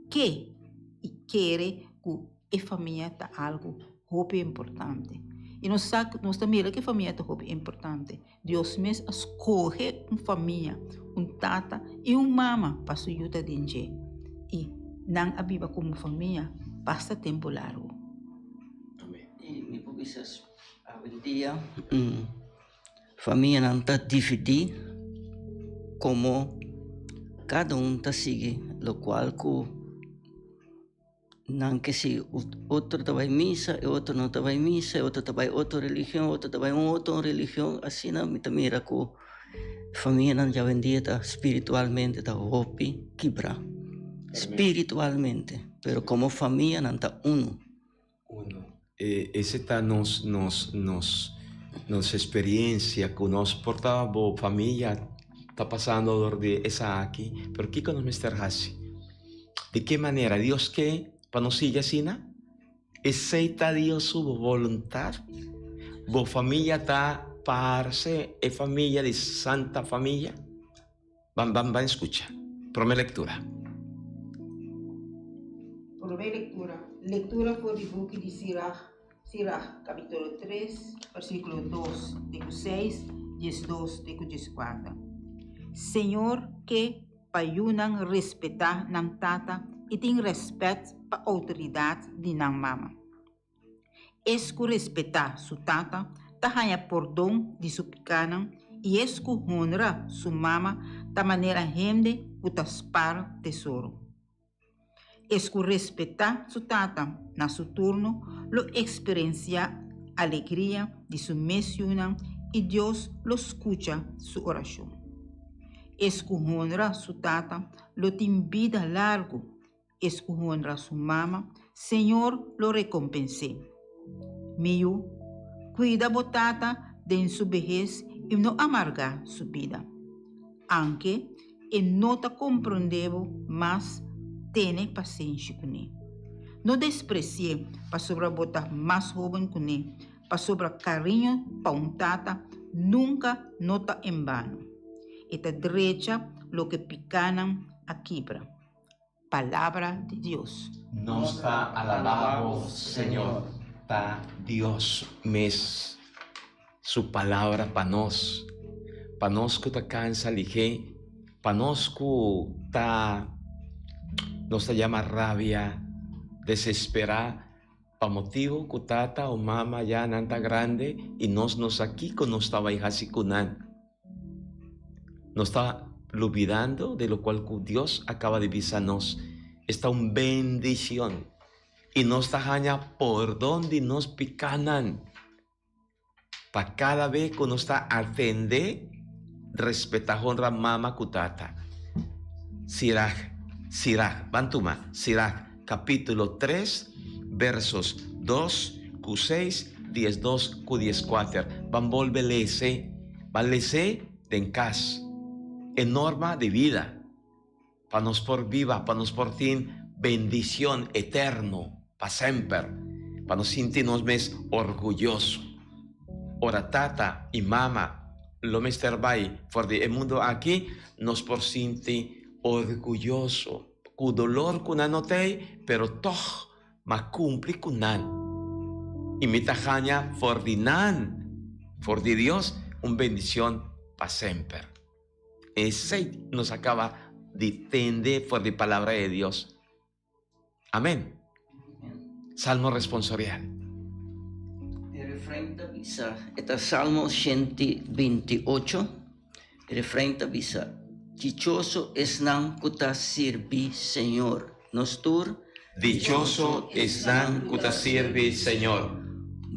ke i kere ku E famia ta algu hopi importante. I nos sa, nos ta mira ku e famia ta hopi importante. Dios mes a skohe un famia, un tata i un mama pa su yu ta den dje. I nan a biba komo famia basta tempu largu. I mi por bisa awendia famianan ta dividí komo kada un ta sigui lokual ku. Nan ke si otro ta bai misa e otro no ta bai misa, e otro ta bai otro religion, otro ta bai un otro religion, asina mi ta mira ku famianan djawendia ta spiritualmente ta hopi kibrá, spiritualmente, pero komo famia nan ta uno. Uno. E ese ta nos nos nos nos experiencia ku nos por ta bo familia ta pasando dor di esaki, pero kiko nos mester hasi? Di ke manera Dios ke pa nos sigui asina? Esei ta Dios su voluntad? Bo familia ta parse e familia di Santa Familia? Ban ban ban skucha. Prome lektura. Prome lektura. Lektura for di buki di Sirach, Sirach, kapitulo 3, versíkulo 2 te ku 6, 12 te ku 14. Señor ke pa yunan respetá nan tata i tin rèspèt pa outoridat di nan mama. Es ku respetá su tata ta haña pordon di su pikánan i es ku honra su mama ta manera hende ku ta spar tesoro. Es ku respetá su tata na su turno lo eksperensiá alegria di su mes yunan i Dios lo skucha su orashon. Es ku honra su tata lo tin bida largu. Es ku honra su mama, Señor lo rekompens'é. Mi yu, kuida bo tata den su behes i no amargá su bida. Anke e no ta komprondé bo mas, tene pasenshi kuné. No despresi'é pasobra bo ta mas hóben kuné, pasobra kariño pa un tata nunka no ta en bano. E ta drecha loke pikánan a kibra. Palabra di Dios. Nos ta alabá bo, Señor. Ta Dios mes su palabra pa nos, pa nos ku ta kansa lihé, pa nos ku ta nos ta yama rabia, desesperá, pa motibu ku tata o mama ya nan ta grande i nos no sa kiko nos ta bai hasi ku nan. Nos ta lubidando de locual cu Dios a caba di bisa nos. Esta un bendicion. Y nos ta haña pordon di nos picanan. Pa cada vez cu nos ta atende, respeta, honra mama cu tata. Siraj, Siraj, ban tuma, Siraj, capitulo 3, versos 2 cu 6, 12 cu 14. Ban bolbe lese. Ban les'é den kas. E norma di bida pa nos por biba, pa nos por tin bendicion eterno pa semper, pa nos sinti nos mes orguyoso. Ora tata i mama lo mester bai for di e mundo aki, nos por sinti orguyoso. Ku dolor ku nan no t'ei, pero tòg m'a kumpli ku nan. I mi ta haña for di nan, for di Dios, un bendishon pa semper. Esei nos a kaba di tende for di Palabra di Dios. Amén. Salmo responsorial. E refrein ta bisa, e ta Salmo 128, e refrein ta bisa, Dichoso esnan ku ta sirbi Señor. Nos tur. Dichoso esnan ku ta sirbi Señor.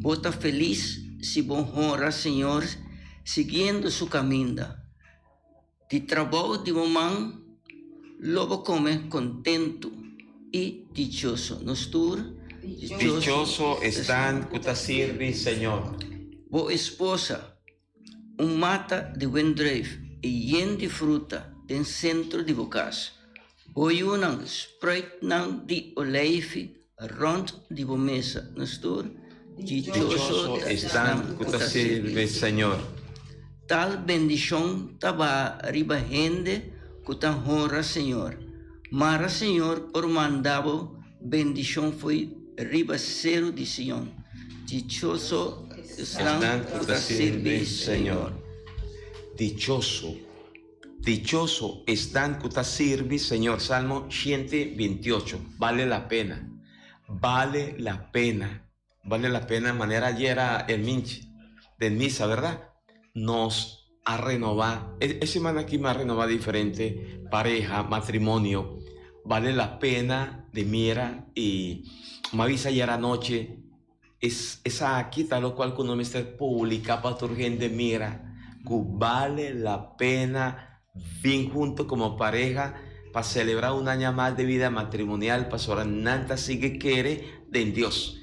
Bo ta felis si bo honra Señor siguiendo su kaminda. Di trabou di bo man lo bo kome kontentu i dichoso. Nos tur. Dichoso esnan ku ta sirbi Señor. Bo esposa, un mata di wendruif i yen di fruta den sentro di bo kas. Bo yunan, spruitnan di oleifi rònt di bo mesa. Nos tur, Dichoso esnan ku ta sirbi Señor. Tal bendishon ta baha riba hende ku ta honra Señor. Mara Señor por manda bo bendishon fo'i riba seru di Sion. Dichoso esnan ku ta sirbi Señor. Dichoso Dichoso esnan ku ta sirbi Señor Salmo 128 Bale la pena Bale la pena Bale la pena manera ayera el minchi den misa verdad nos a renova e semana aki mi a renova diferente pareha matrimonio bale la pena di mira y mi a bisa ayer anochi Es esaki ta locual cu no mester publica pa tur hende mira, cu bale la pena bin hunto como pareha pa celebra un aña mas di vida matrimonial pasobra nan ta sigui kere den Dios.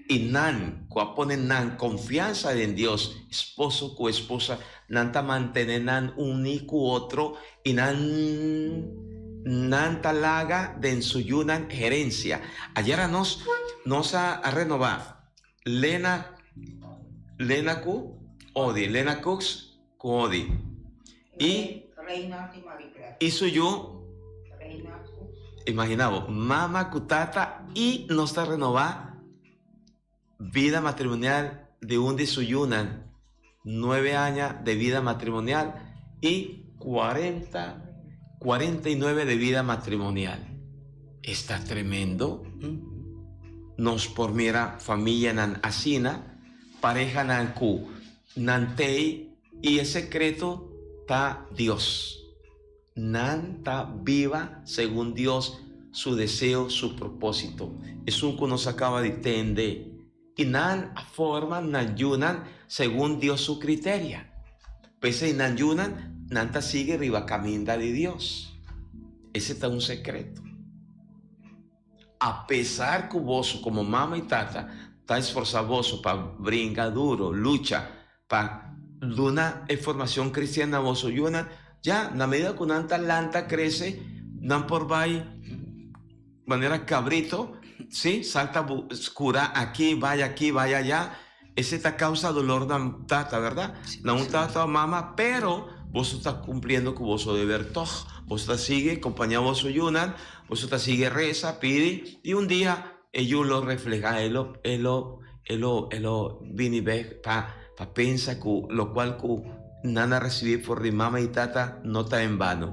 Y nan cu a pone nan confiansa den Dios, esposo cu esposa, nan ta mantene nan uni cu otro y nan nan ta laga den su yunan herencia. Ayer anos nos a renoba Lena Lena cu Odi, Lena Cooks cu Odi y y su yu, imagina bo, mama cu tata y nos ta renoba Vida matrimonial di un di su yunan, nuebe aña de vida matrimonial y cuarenta, 49 de vida matrimonial. Esta tremendo. Nos por mira famianan asina, parehanan cu nan tey y e secreto ta Dios. Nan ta biba segun Dios su deseo, su propósito. Esun ku nos a kaba di tende. I nan a forma nan yunan segun Dios su kriteria. P'esei nan yunan, nan ta sigui riba kaminda di Dios. Ese ta un sekreto. Apesar ku boso komo mama i tata ta esforsá boso pa bringa duro, lucha Pa duna e formacion cristian na boso yunan, ya na medida cu nan ta lanta crece, nan por bay manera cabrito, si, salta cura aki, bay aki, bay aya, ese ta causa dolor na un tata, verdad? Na un tata o mama, pero boso ta cumpliendo cu boso deber tog, boso ta sigui compaña boso yunan, boso ta sigui reza, pidi, y un dia E yu lo reflehá, e lo, e lo, e lo, e lo bini bek pa, pa pensa ku lokual ku nan a risibí for di mama i tata no ta en bano.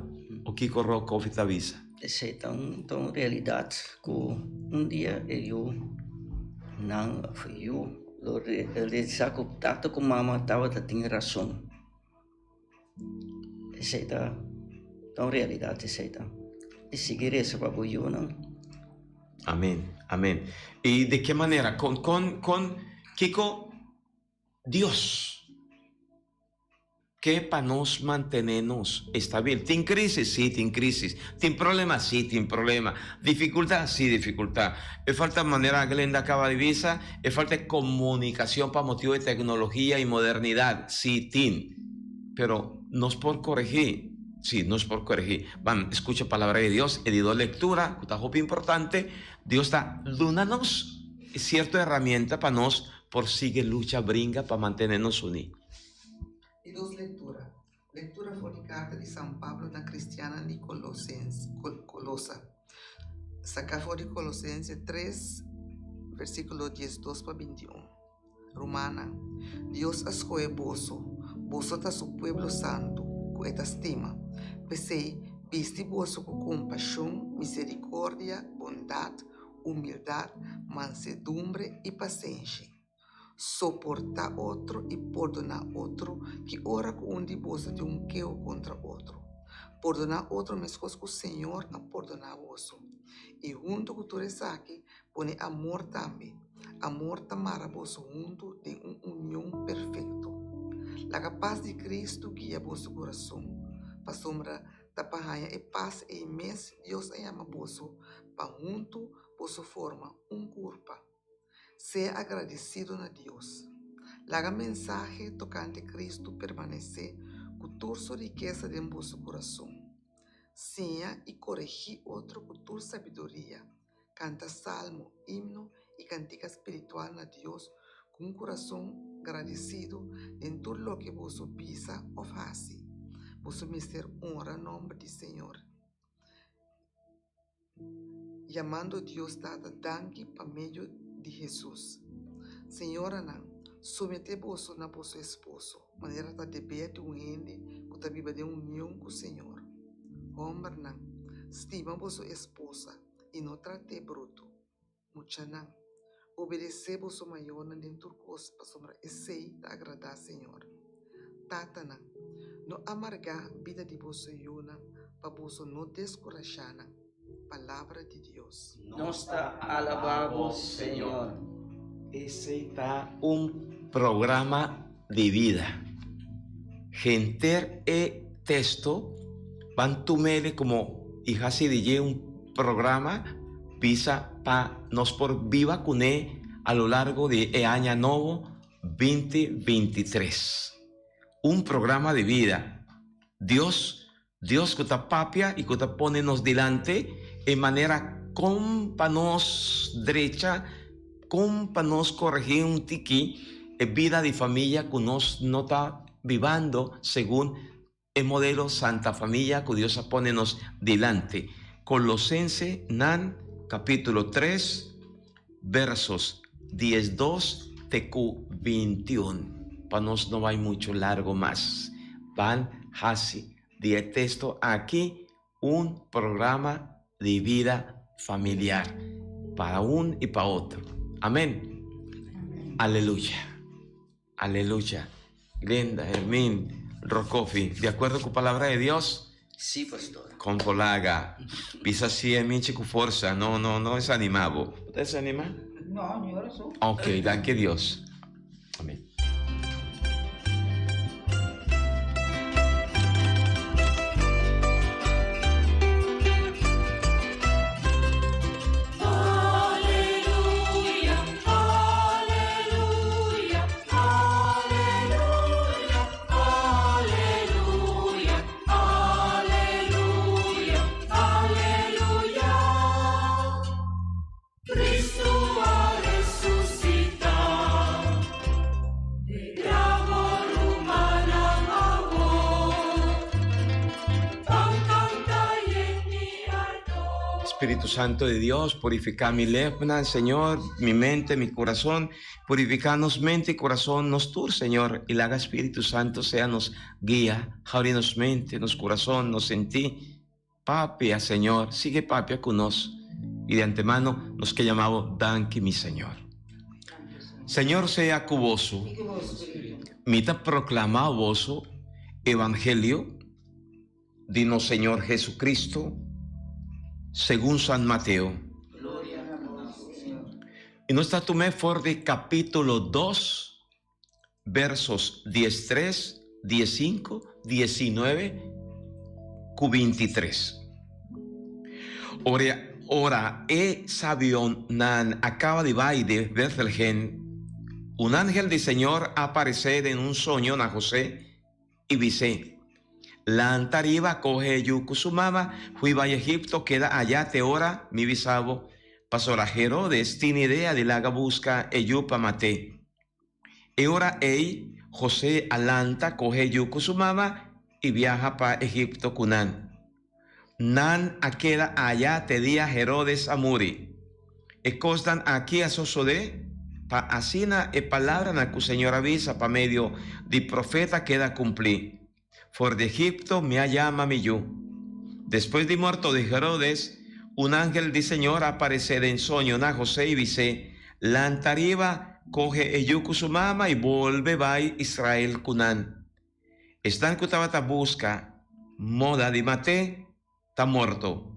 O kiko Rob Coffey ta bisa? Esei ta un, ta un realidat ku un dia e yu nan òf e yu lo realisá ku tata ku mama tabata tin rason. Esei ta ta un realidat esei ta. I sigui resa pa bo yunan. Amen, amen. I di ke manera? Kon kon kon kiko Dios ke pa nos mantene nos estabil? Tin crisis? Si, tin crisis. Tin problema? Si, tin problema. Dificultad? Si, dificultad. E falta manera Glenda caba di bisa, e falta e comunicacion pa motibo di tecnologia y modernidad. Si, tin. Pero nos por coregi. Si, nos por coregi. Ban scucha palabra di Dios, e di dos lectura cu ta hopi importante. Dios ta duna nos cierto herramienta pa nos por sigui lucha bringa pa mantene nos uni. Di dos lectura. Lectura for di carta di San Pablo na cristiannan di Colosense, Colosa. Saká for di Kolosense 3, versíkulo 12 pa 21. Rumannan, Dios a skohe boso, boso ta su pueblo santu ku e ta stima. P'esei, bisti boso ku kompashon, miserikòrdia, bondat, humildat, mansedumbre i pasenshi. Soportá otro i pordoná otro ki ora ku un di boso tin un keho kontra otro. Pordoná otro meskos ku Señor a pordoná boso. I huntu ku tur esaki, pone amor tambe. Amor ta mara boso huntu den un union perfekto. Laga pas di Kristu guia boso kurason, pasobra ta pa haña e pas ei mes Dios a yama boso pa huntu boso forma un kurpa. Sea agradesido na Dios. Laga mensahe tokante Kristu permanesé ku tur su rikesa den boso kurason. Siña i koregí otro ku tur sabiduria. Kanta salmo, himno i kantika spiritual na Dios ku un kurason gradesido den tur loke boso bisa òf hasi. Boso mester honra nòmber di Señor. Yamando Dios Tata danki pa medio di Hesus. Señoranan, someté boso na boso esposo, manera ta deber di un hende ku ta biba den union ku Señor. Hòmbernan, stima boso esposa i no trat'é brutu. Muchanan, obedesé boso mayornan den tur kos, pasobra esei ta agradá Señor. Tatanan, no amargá bida di boso yunan pa boso no deskurashá nan. Palabra di Dios. Nos ta alabá bo, Señor. Esei ta un programa di bida. Henter e testo ban tum'e komo i hasi di dje un programa bisa pa nos por biba kuné a lo largo di e aña nobo 2023. Un programa di bida. Dios, Dios ku ta papia i ku ta pone nos dilanti e manera kon pa nos drecha, kon pa nos koregí un tiki e bida di famia ku nos no ta bibando segun E modelo Santa Famia ku Dios a pone nos dilanti. Kolosense nan kapítulo 3 versos 12 te ku 21. Pa nos no bai muchu largu mas, ban hasi di e teksto aki un programa di bida familiar pa un i pa otro. Amen. Aleluya. Aleluya. Glenda, Hermin, Rocofi, di acuerdo cu palabra de Dios? Sí, pastor. Con polaga. Bisa sí, Herminchi, cu forza. No, no, no desanima bo. Bo ta desanima? No, ni ora so. Ok, danki Dios. Amén. Espíritu Santo de Dios, purifica mi lepna, Señor, mi mente, mi corazón. Purifica nos mente y corazón, nos tur, Señor, y laga Espíritu Santo sea nos guía. Abri nos mente, nos corazón, nos sentí. Papia, Señor, sigue papia con nos. Y de antemano nos que llamamos danki, mi Señor. Señor sea cu boso. Mi ta proclama boso evangelio di nos Señor Jesucristo segun San Mateo. Y nos ta tum'é for di capítulo 2, versos 13, 15, 19 cu 23. Ora, ora e sabionan a caba di bai di Bethlehem, un angel di Señor a aparecé den un soño na José i bis'é, Lanta riba, kohe e yu ku su mama, hui bai Egipto, keda ayá te ora mi bisa bo, pasobra Herodes tin idea di laga buska e yu pa mat'é. E ora ei José a lanta, kohe e yu ku su mama i biaha pa Egipto ku nan. Nan a keda aya te dia Herodes a muri. E kosnan aki a sosodé pa asina e palabranan ku Señor a bisa pa medio di profeta keda kumplí, For di Egipto mi a yama mi yu. Despues di morto di Herodes, un angel di Señor a aparesé den soño na José i bis'é, Lanta riba, kohe e yu ku su mama i bolbe bai Israel ku nan. Esnan ku tabata buska moda di mat'é ta morto.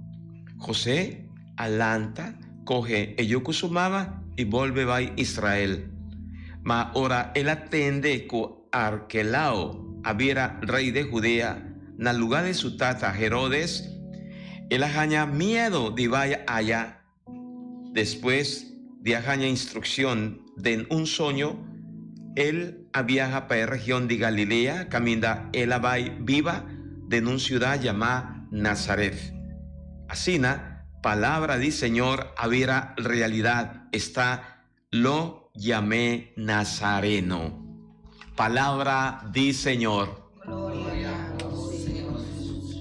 José a lanta, kohe e yu ku su mama i bolbe bai Israel. Ma ora el a tende ku Arkelao a bira rei de Judea na lugá di su tata Herodes, el a haña miedu di bai aya. Despues di a haña instrukshon den un soño, el a biaha pa e region di Galilea kaminda el a bai biba den un siudat yamá Nazaret. Asina, palabra di Señor a bira realidat, esta, Lo yam'é Nazareno. Palabra di Señor. Gloria a bo, Señor Jesus.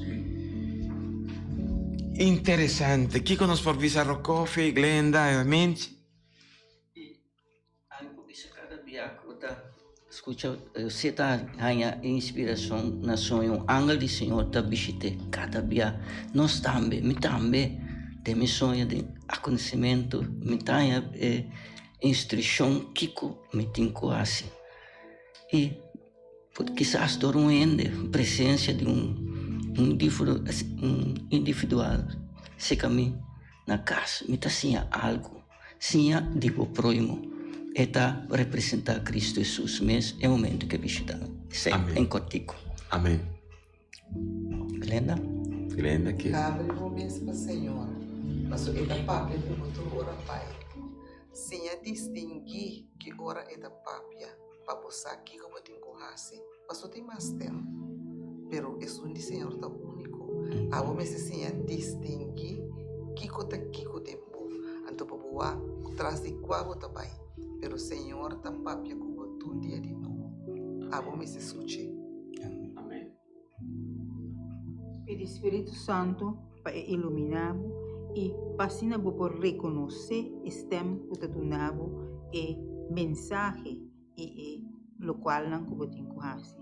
Interesante. Kiko nos por bisa Rokofi, Glenda, Hermint? Ami por bisa kada bia ku bo ta skucha si ta haña inspirashon na soño un angel di Señor ta bishit'é kada bia. Nos tambe, mi tambe den mi soño den akontesimentu mi ta haña e instrukshon kiko mi tin ku hasi. I kisas dor un hende, presensia di un un individual serka mi na kas mi ta siña algu. Siña di bo próhimo. E ta representá Kristu Hesus mes e momento ku e bishitá. Esei en kòrtiku. Amen. Glenda? Glenda ke? Habri bo mes pa Señor, pasobra e ta papia ku bo tur ora pai. Siña distinguí ki ora e ta papia pa bo sa kiko bo tin ku hasi. Pasobra tin mas stem, pero esun di Señor ta úniko. Abo mester siña distinguí kiko ta kiko den bo, anto pa bo wak tras di kua bo ta bai. Pero Señor ta papia ku bo tur dia di nobo. Abo mester skuch'é. Amén. Pidi Spiritu Santu pa e iluminá bo i pa asina bo por rekonosé e stèm ku ta duna bo e mensahe i e lokualnan ku bo tin ku hasi.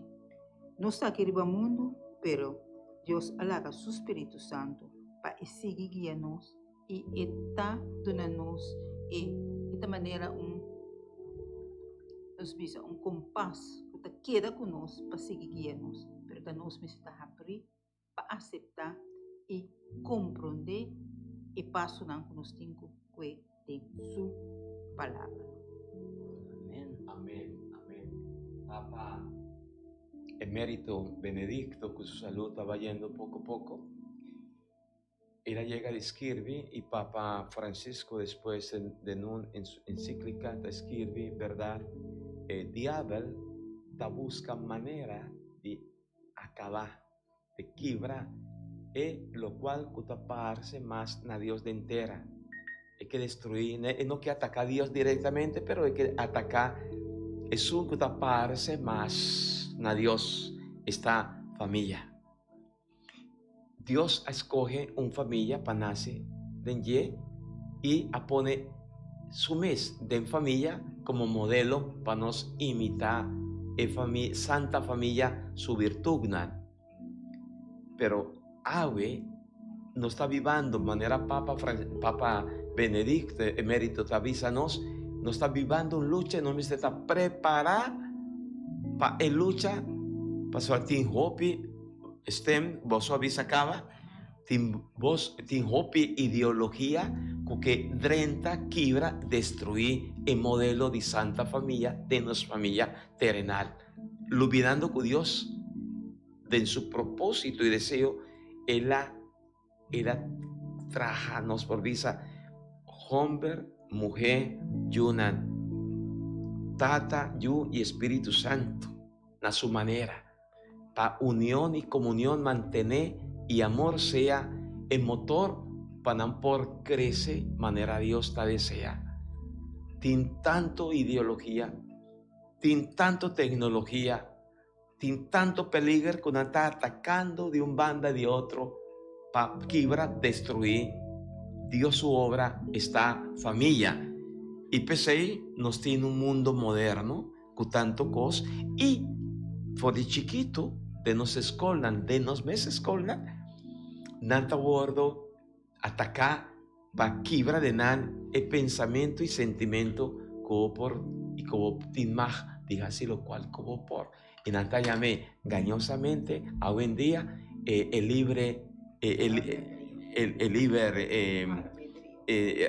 Nos ta aki riba mundu, pero Dios a laga su spiritu santu pa e sigui guia nos i e ta duna nos e e ta manera un nos bisa un kompas ku ta keda ku nos pa sigui guia nos, pero ta nos mester ta habrí pa aseptá i komprondé e pasonan ku nos tin ku kue den su Palabra. Amen. Amen. Amen. Papa Emérito Benedicto ku su salud ta bayendo poko poko. El a yega di skirbi i Papa Francisco despues den un encíclica ta skirbi, Berdad, e diabel ta busca manera di acaba, di kibra e locual cu ta parce mas na Dios den tera. E ke destrui, e no ke ataca Dios directamente, pero e ke ataca esun cu ta parce mas na Dios, esta familia. Dios a skohe un famia pa nase den dje i a pone su mes den famia komo modelo pa nos imitá e santa famia su birtutnan. Pero awe nos ta bibando manera Papa Papa Benedicto Emerito ta bisa nos, nos ta bibando un lucha i nos mester ta prepará pa e lucha pasobra tin hopi Stem, boso a bisa caba, tin bos tin hopi ideologia cu ke drenta, kibra, destrui e modelo di Santa Famia den nos famia terenal, lubidando cu Dios den su proposito y deseo el a el a traha nos por bisa homber, muher, yunan, Tata, Yu y Espiritu Santo na su manera. Pa union i komunion mantené i amor sea e motor pa nan por krese manera Dios ta deseá. Tin tantu ideologia, tin tantu teknologia, tin tantu peliger ku nan ta atakando di un banda di otro. pa kibra, destruí Dios su obra esta famia. I p'esei nos tin un mundo moderno ku tantu kos i for di chikitu den nos eskolnan, den nos mes eskolnan, nan ta wòrdu ataká pa kibra den nan e pensamentu i sentimentu ku bo por i ku bo tin mag di hasi lokual ku bo por. I nan ta yam'é gañosamente awendia e e libre e e liber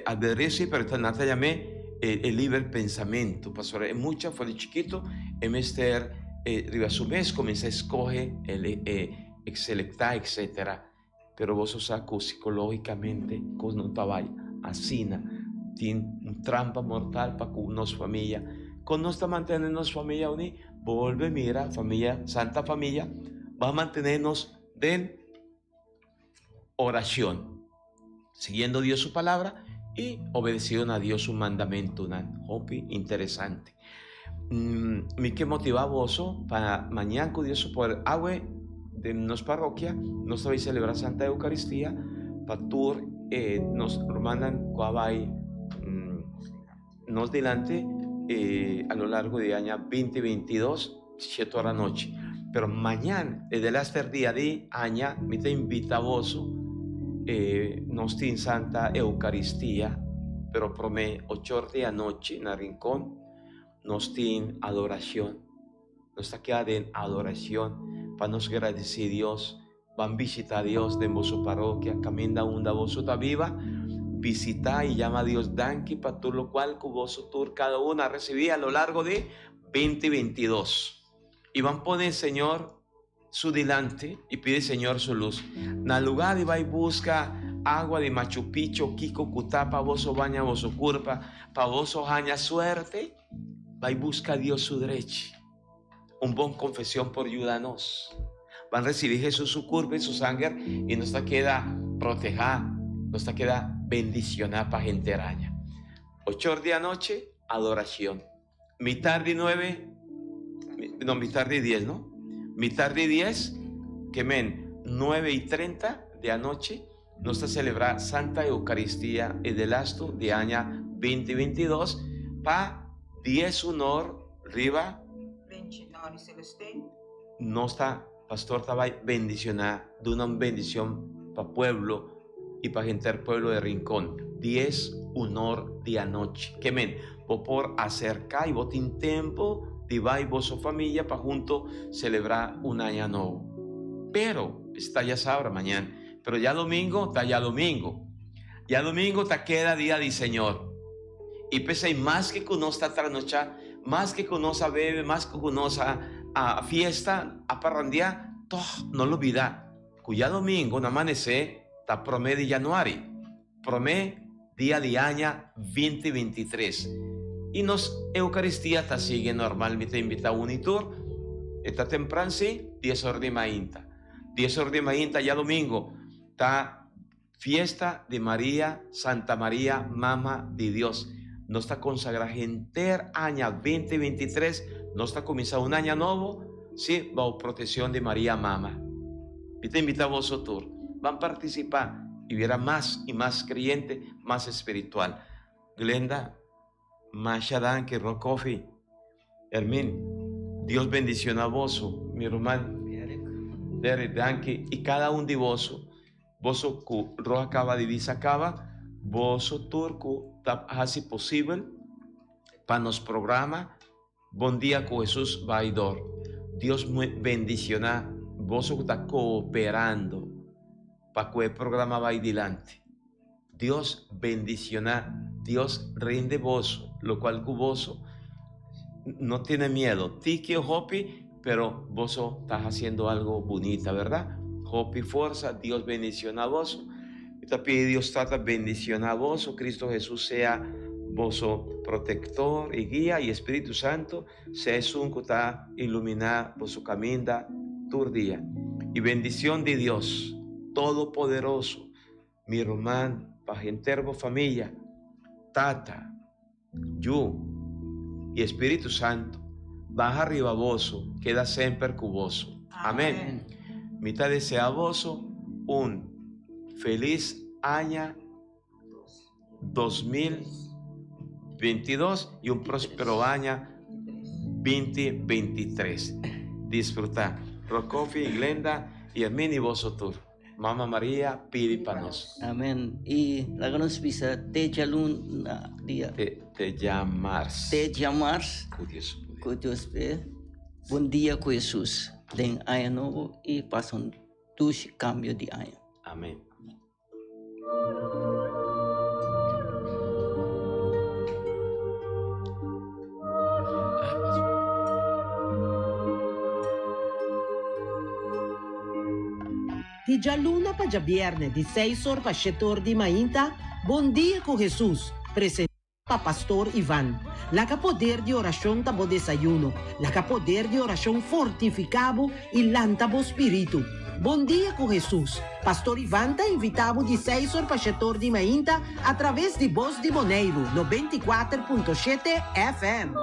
albedrio si pero nan ta yam'é e liber pensamentu pasobra e mucha for di chikitu e mester riba su mes kuminsá eskohe e selektá etsetera. Pero boso sa ku psikológikamente kos no ta bai asina. Tin un trampa mortal pa ku nos famia. Kon nos ta mantené nos famia uní? Bolbe mira famia, Santa Famia, ba mantené nos den orashon, siguiendo Dios su palabra i obedesiendo na Dios su mandamentunan. Hopi interesante. Mi ke motivá boso pa mañan ku Dios su poder awe den nos parrokia nos ta bai selebrá Santa Eucaristia pa tur e nos rumannan ku a bai nos dilanti a lo largo di aña binti bintidos shete ora anochi. Pero mañan e delaster dia di aña mi ta invita boso nos tin Santa Eucaristia pero prome ocho or di anochi na Rincon nos tin adoracion. Nos ta keda den adoracion pa nos gradici Dios. Ban bishita Dios den boso parokia caminda unda boso ta biba. Bisita y yama Dios danki pa tur locual cu boso tur cada uno a recibi a lo largo di 2022. Y ban pone Señor su dilanti y pidi Señor su luz. Na lugar di bai busca agua di Machu Picchu, kico cu ta pa boso baña boso curpa, pa boso haña suerte, bai busca Dios su drechi. Un bon confesion por yuda nos. Ban recibi Jesus su curpa y su sanger y nos ta keda proteha, nos ta keda bendiciona pa henter aña. Ochor di anochi, adoracion. Mitar di nuebe, no, mitar di dies, no? Mitar di dies, ke men nuebe i trenta di anochi, nos ta selebrá Santa Eukaristia e delastu di aña binti bintidos pa dies unor riba. Benchi Nori Celestin. Nos ta, pastor ta bai bendicioná, duna un bendicion pa pueblo y pa henter pueblo de Rincón. Dies unor di anochi. Ke men, bo por acerca y bo tin tempo di bai boso familia pa hunto celebra un aña nobo. Pero, esta ya sabra mañan, pero ya domingo ta ya domingo. Ya domingo ta keda dia di Señor. Y p'esei maske cu nos ta tranocha, maske cu nos a bebe, maske cu nos a a fiesta, a parrandia, tog no lubida cu djadomingo na manece ta prome di januari, prome dia di aña binti bintitres. Y nos Eucaristia ta sigui normal, mi ta invita uni tur, e ta tempran si, dies or di mainta. Dies or di mainta djadomingo ta. Fiesta di Maria, Santa Maria, Mama di Dios. Nos ta consagra henter aña 2023, nos ta cuminsa un aña nobo, si, bao proteccion di Maria Mama. Mi ta invita boso tur, ban participa y bira mas y mas creyente, mas espiritual. Glenda, masha danki, Rock Coffee. Hermin, Dios bendiciona boso, mi ruman. Derrick, danki y cada un di boso. Boso ku Roa kaba di bisa kaba, boso tur ku ta hasi posibel pa nos programa Bon Dia ku Hesus bai dor. Dios bendiciona boso ku ta cooperando pa ku e programa bai dilanti. Dios bendiciona, Dios rinde boso locual cu boso no tene miedo. Tiki o hopi, pero boso ta haciendo algo bunita, verdad? Hopi forza, Dios bendiciona boso. Mi ta pidi Dios Tata bendiciona boso, Cristo Jesús sea boso protector y guia y Espíritu Santo sea esun cu ta ilumina boso caminda tur dia. Y bendicion di Dios Todopoderoso, Mi ruman, pa henter bo famia, Tata, Yu, i Espíritu Santu, baha riba boso, keda semper ku boso. Amén. Mi ta desea boso un. Felis aña 2022 y un prospero aña 2023. Disfruta. Rocofi, Glenda y Hermini boso tur. Mama Maria pidi pa nos. Amen. Y laga nos bisa te djaluna dia. Te, te djamars. Te djamars. Ku Dios poder. Ku Dios poder. Bon dia ku Hesus den aña nobo y pasa un dushi cambio di aña. Amen. Di djaluna pa djabièrnè di seis or pa shete or di mainta, Bon Dia ku Hesus, presentá pa Pastor Ivan. Laga poder di orashon ta bo desayuno. Laga poder di orashon fortifiká bo i lanta bo spiritu. Bon Dia ku Hesus, Pastor Ivan ta invitá bo di seis or pa shete or di mainta atraves di Bos di Boneiru, 94.7 FM.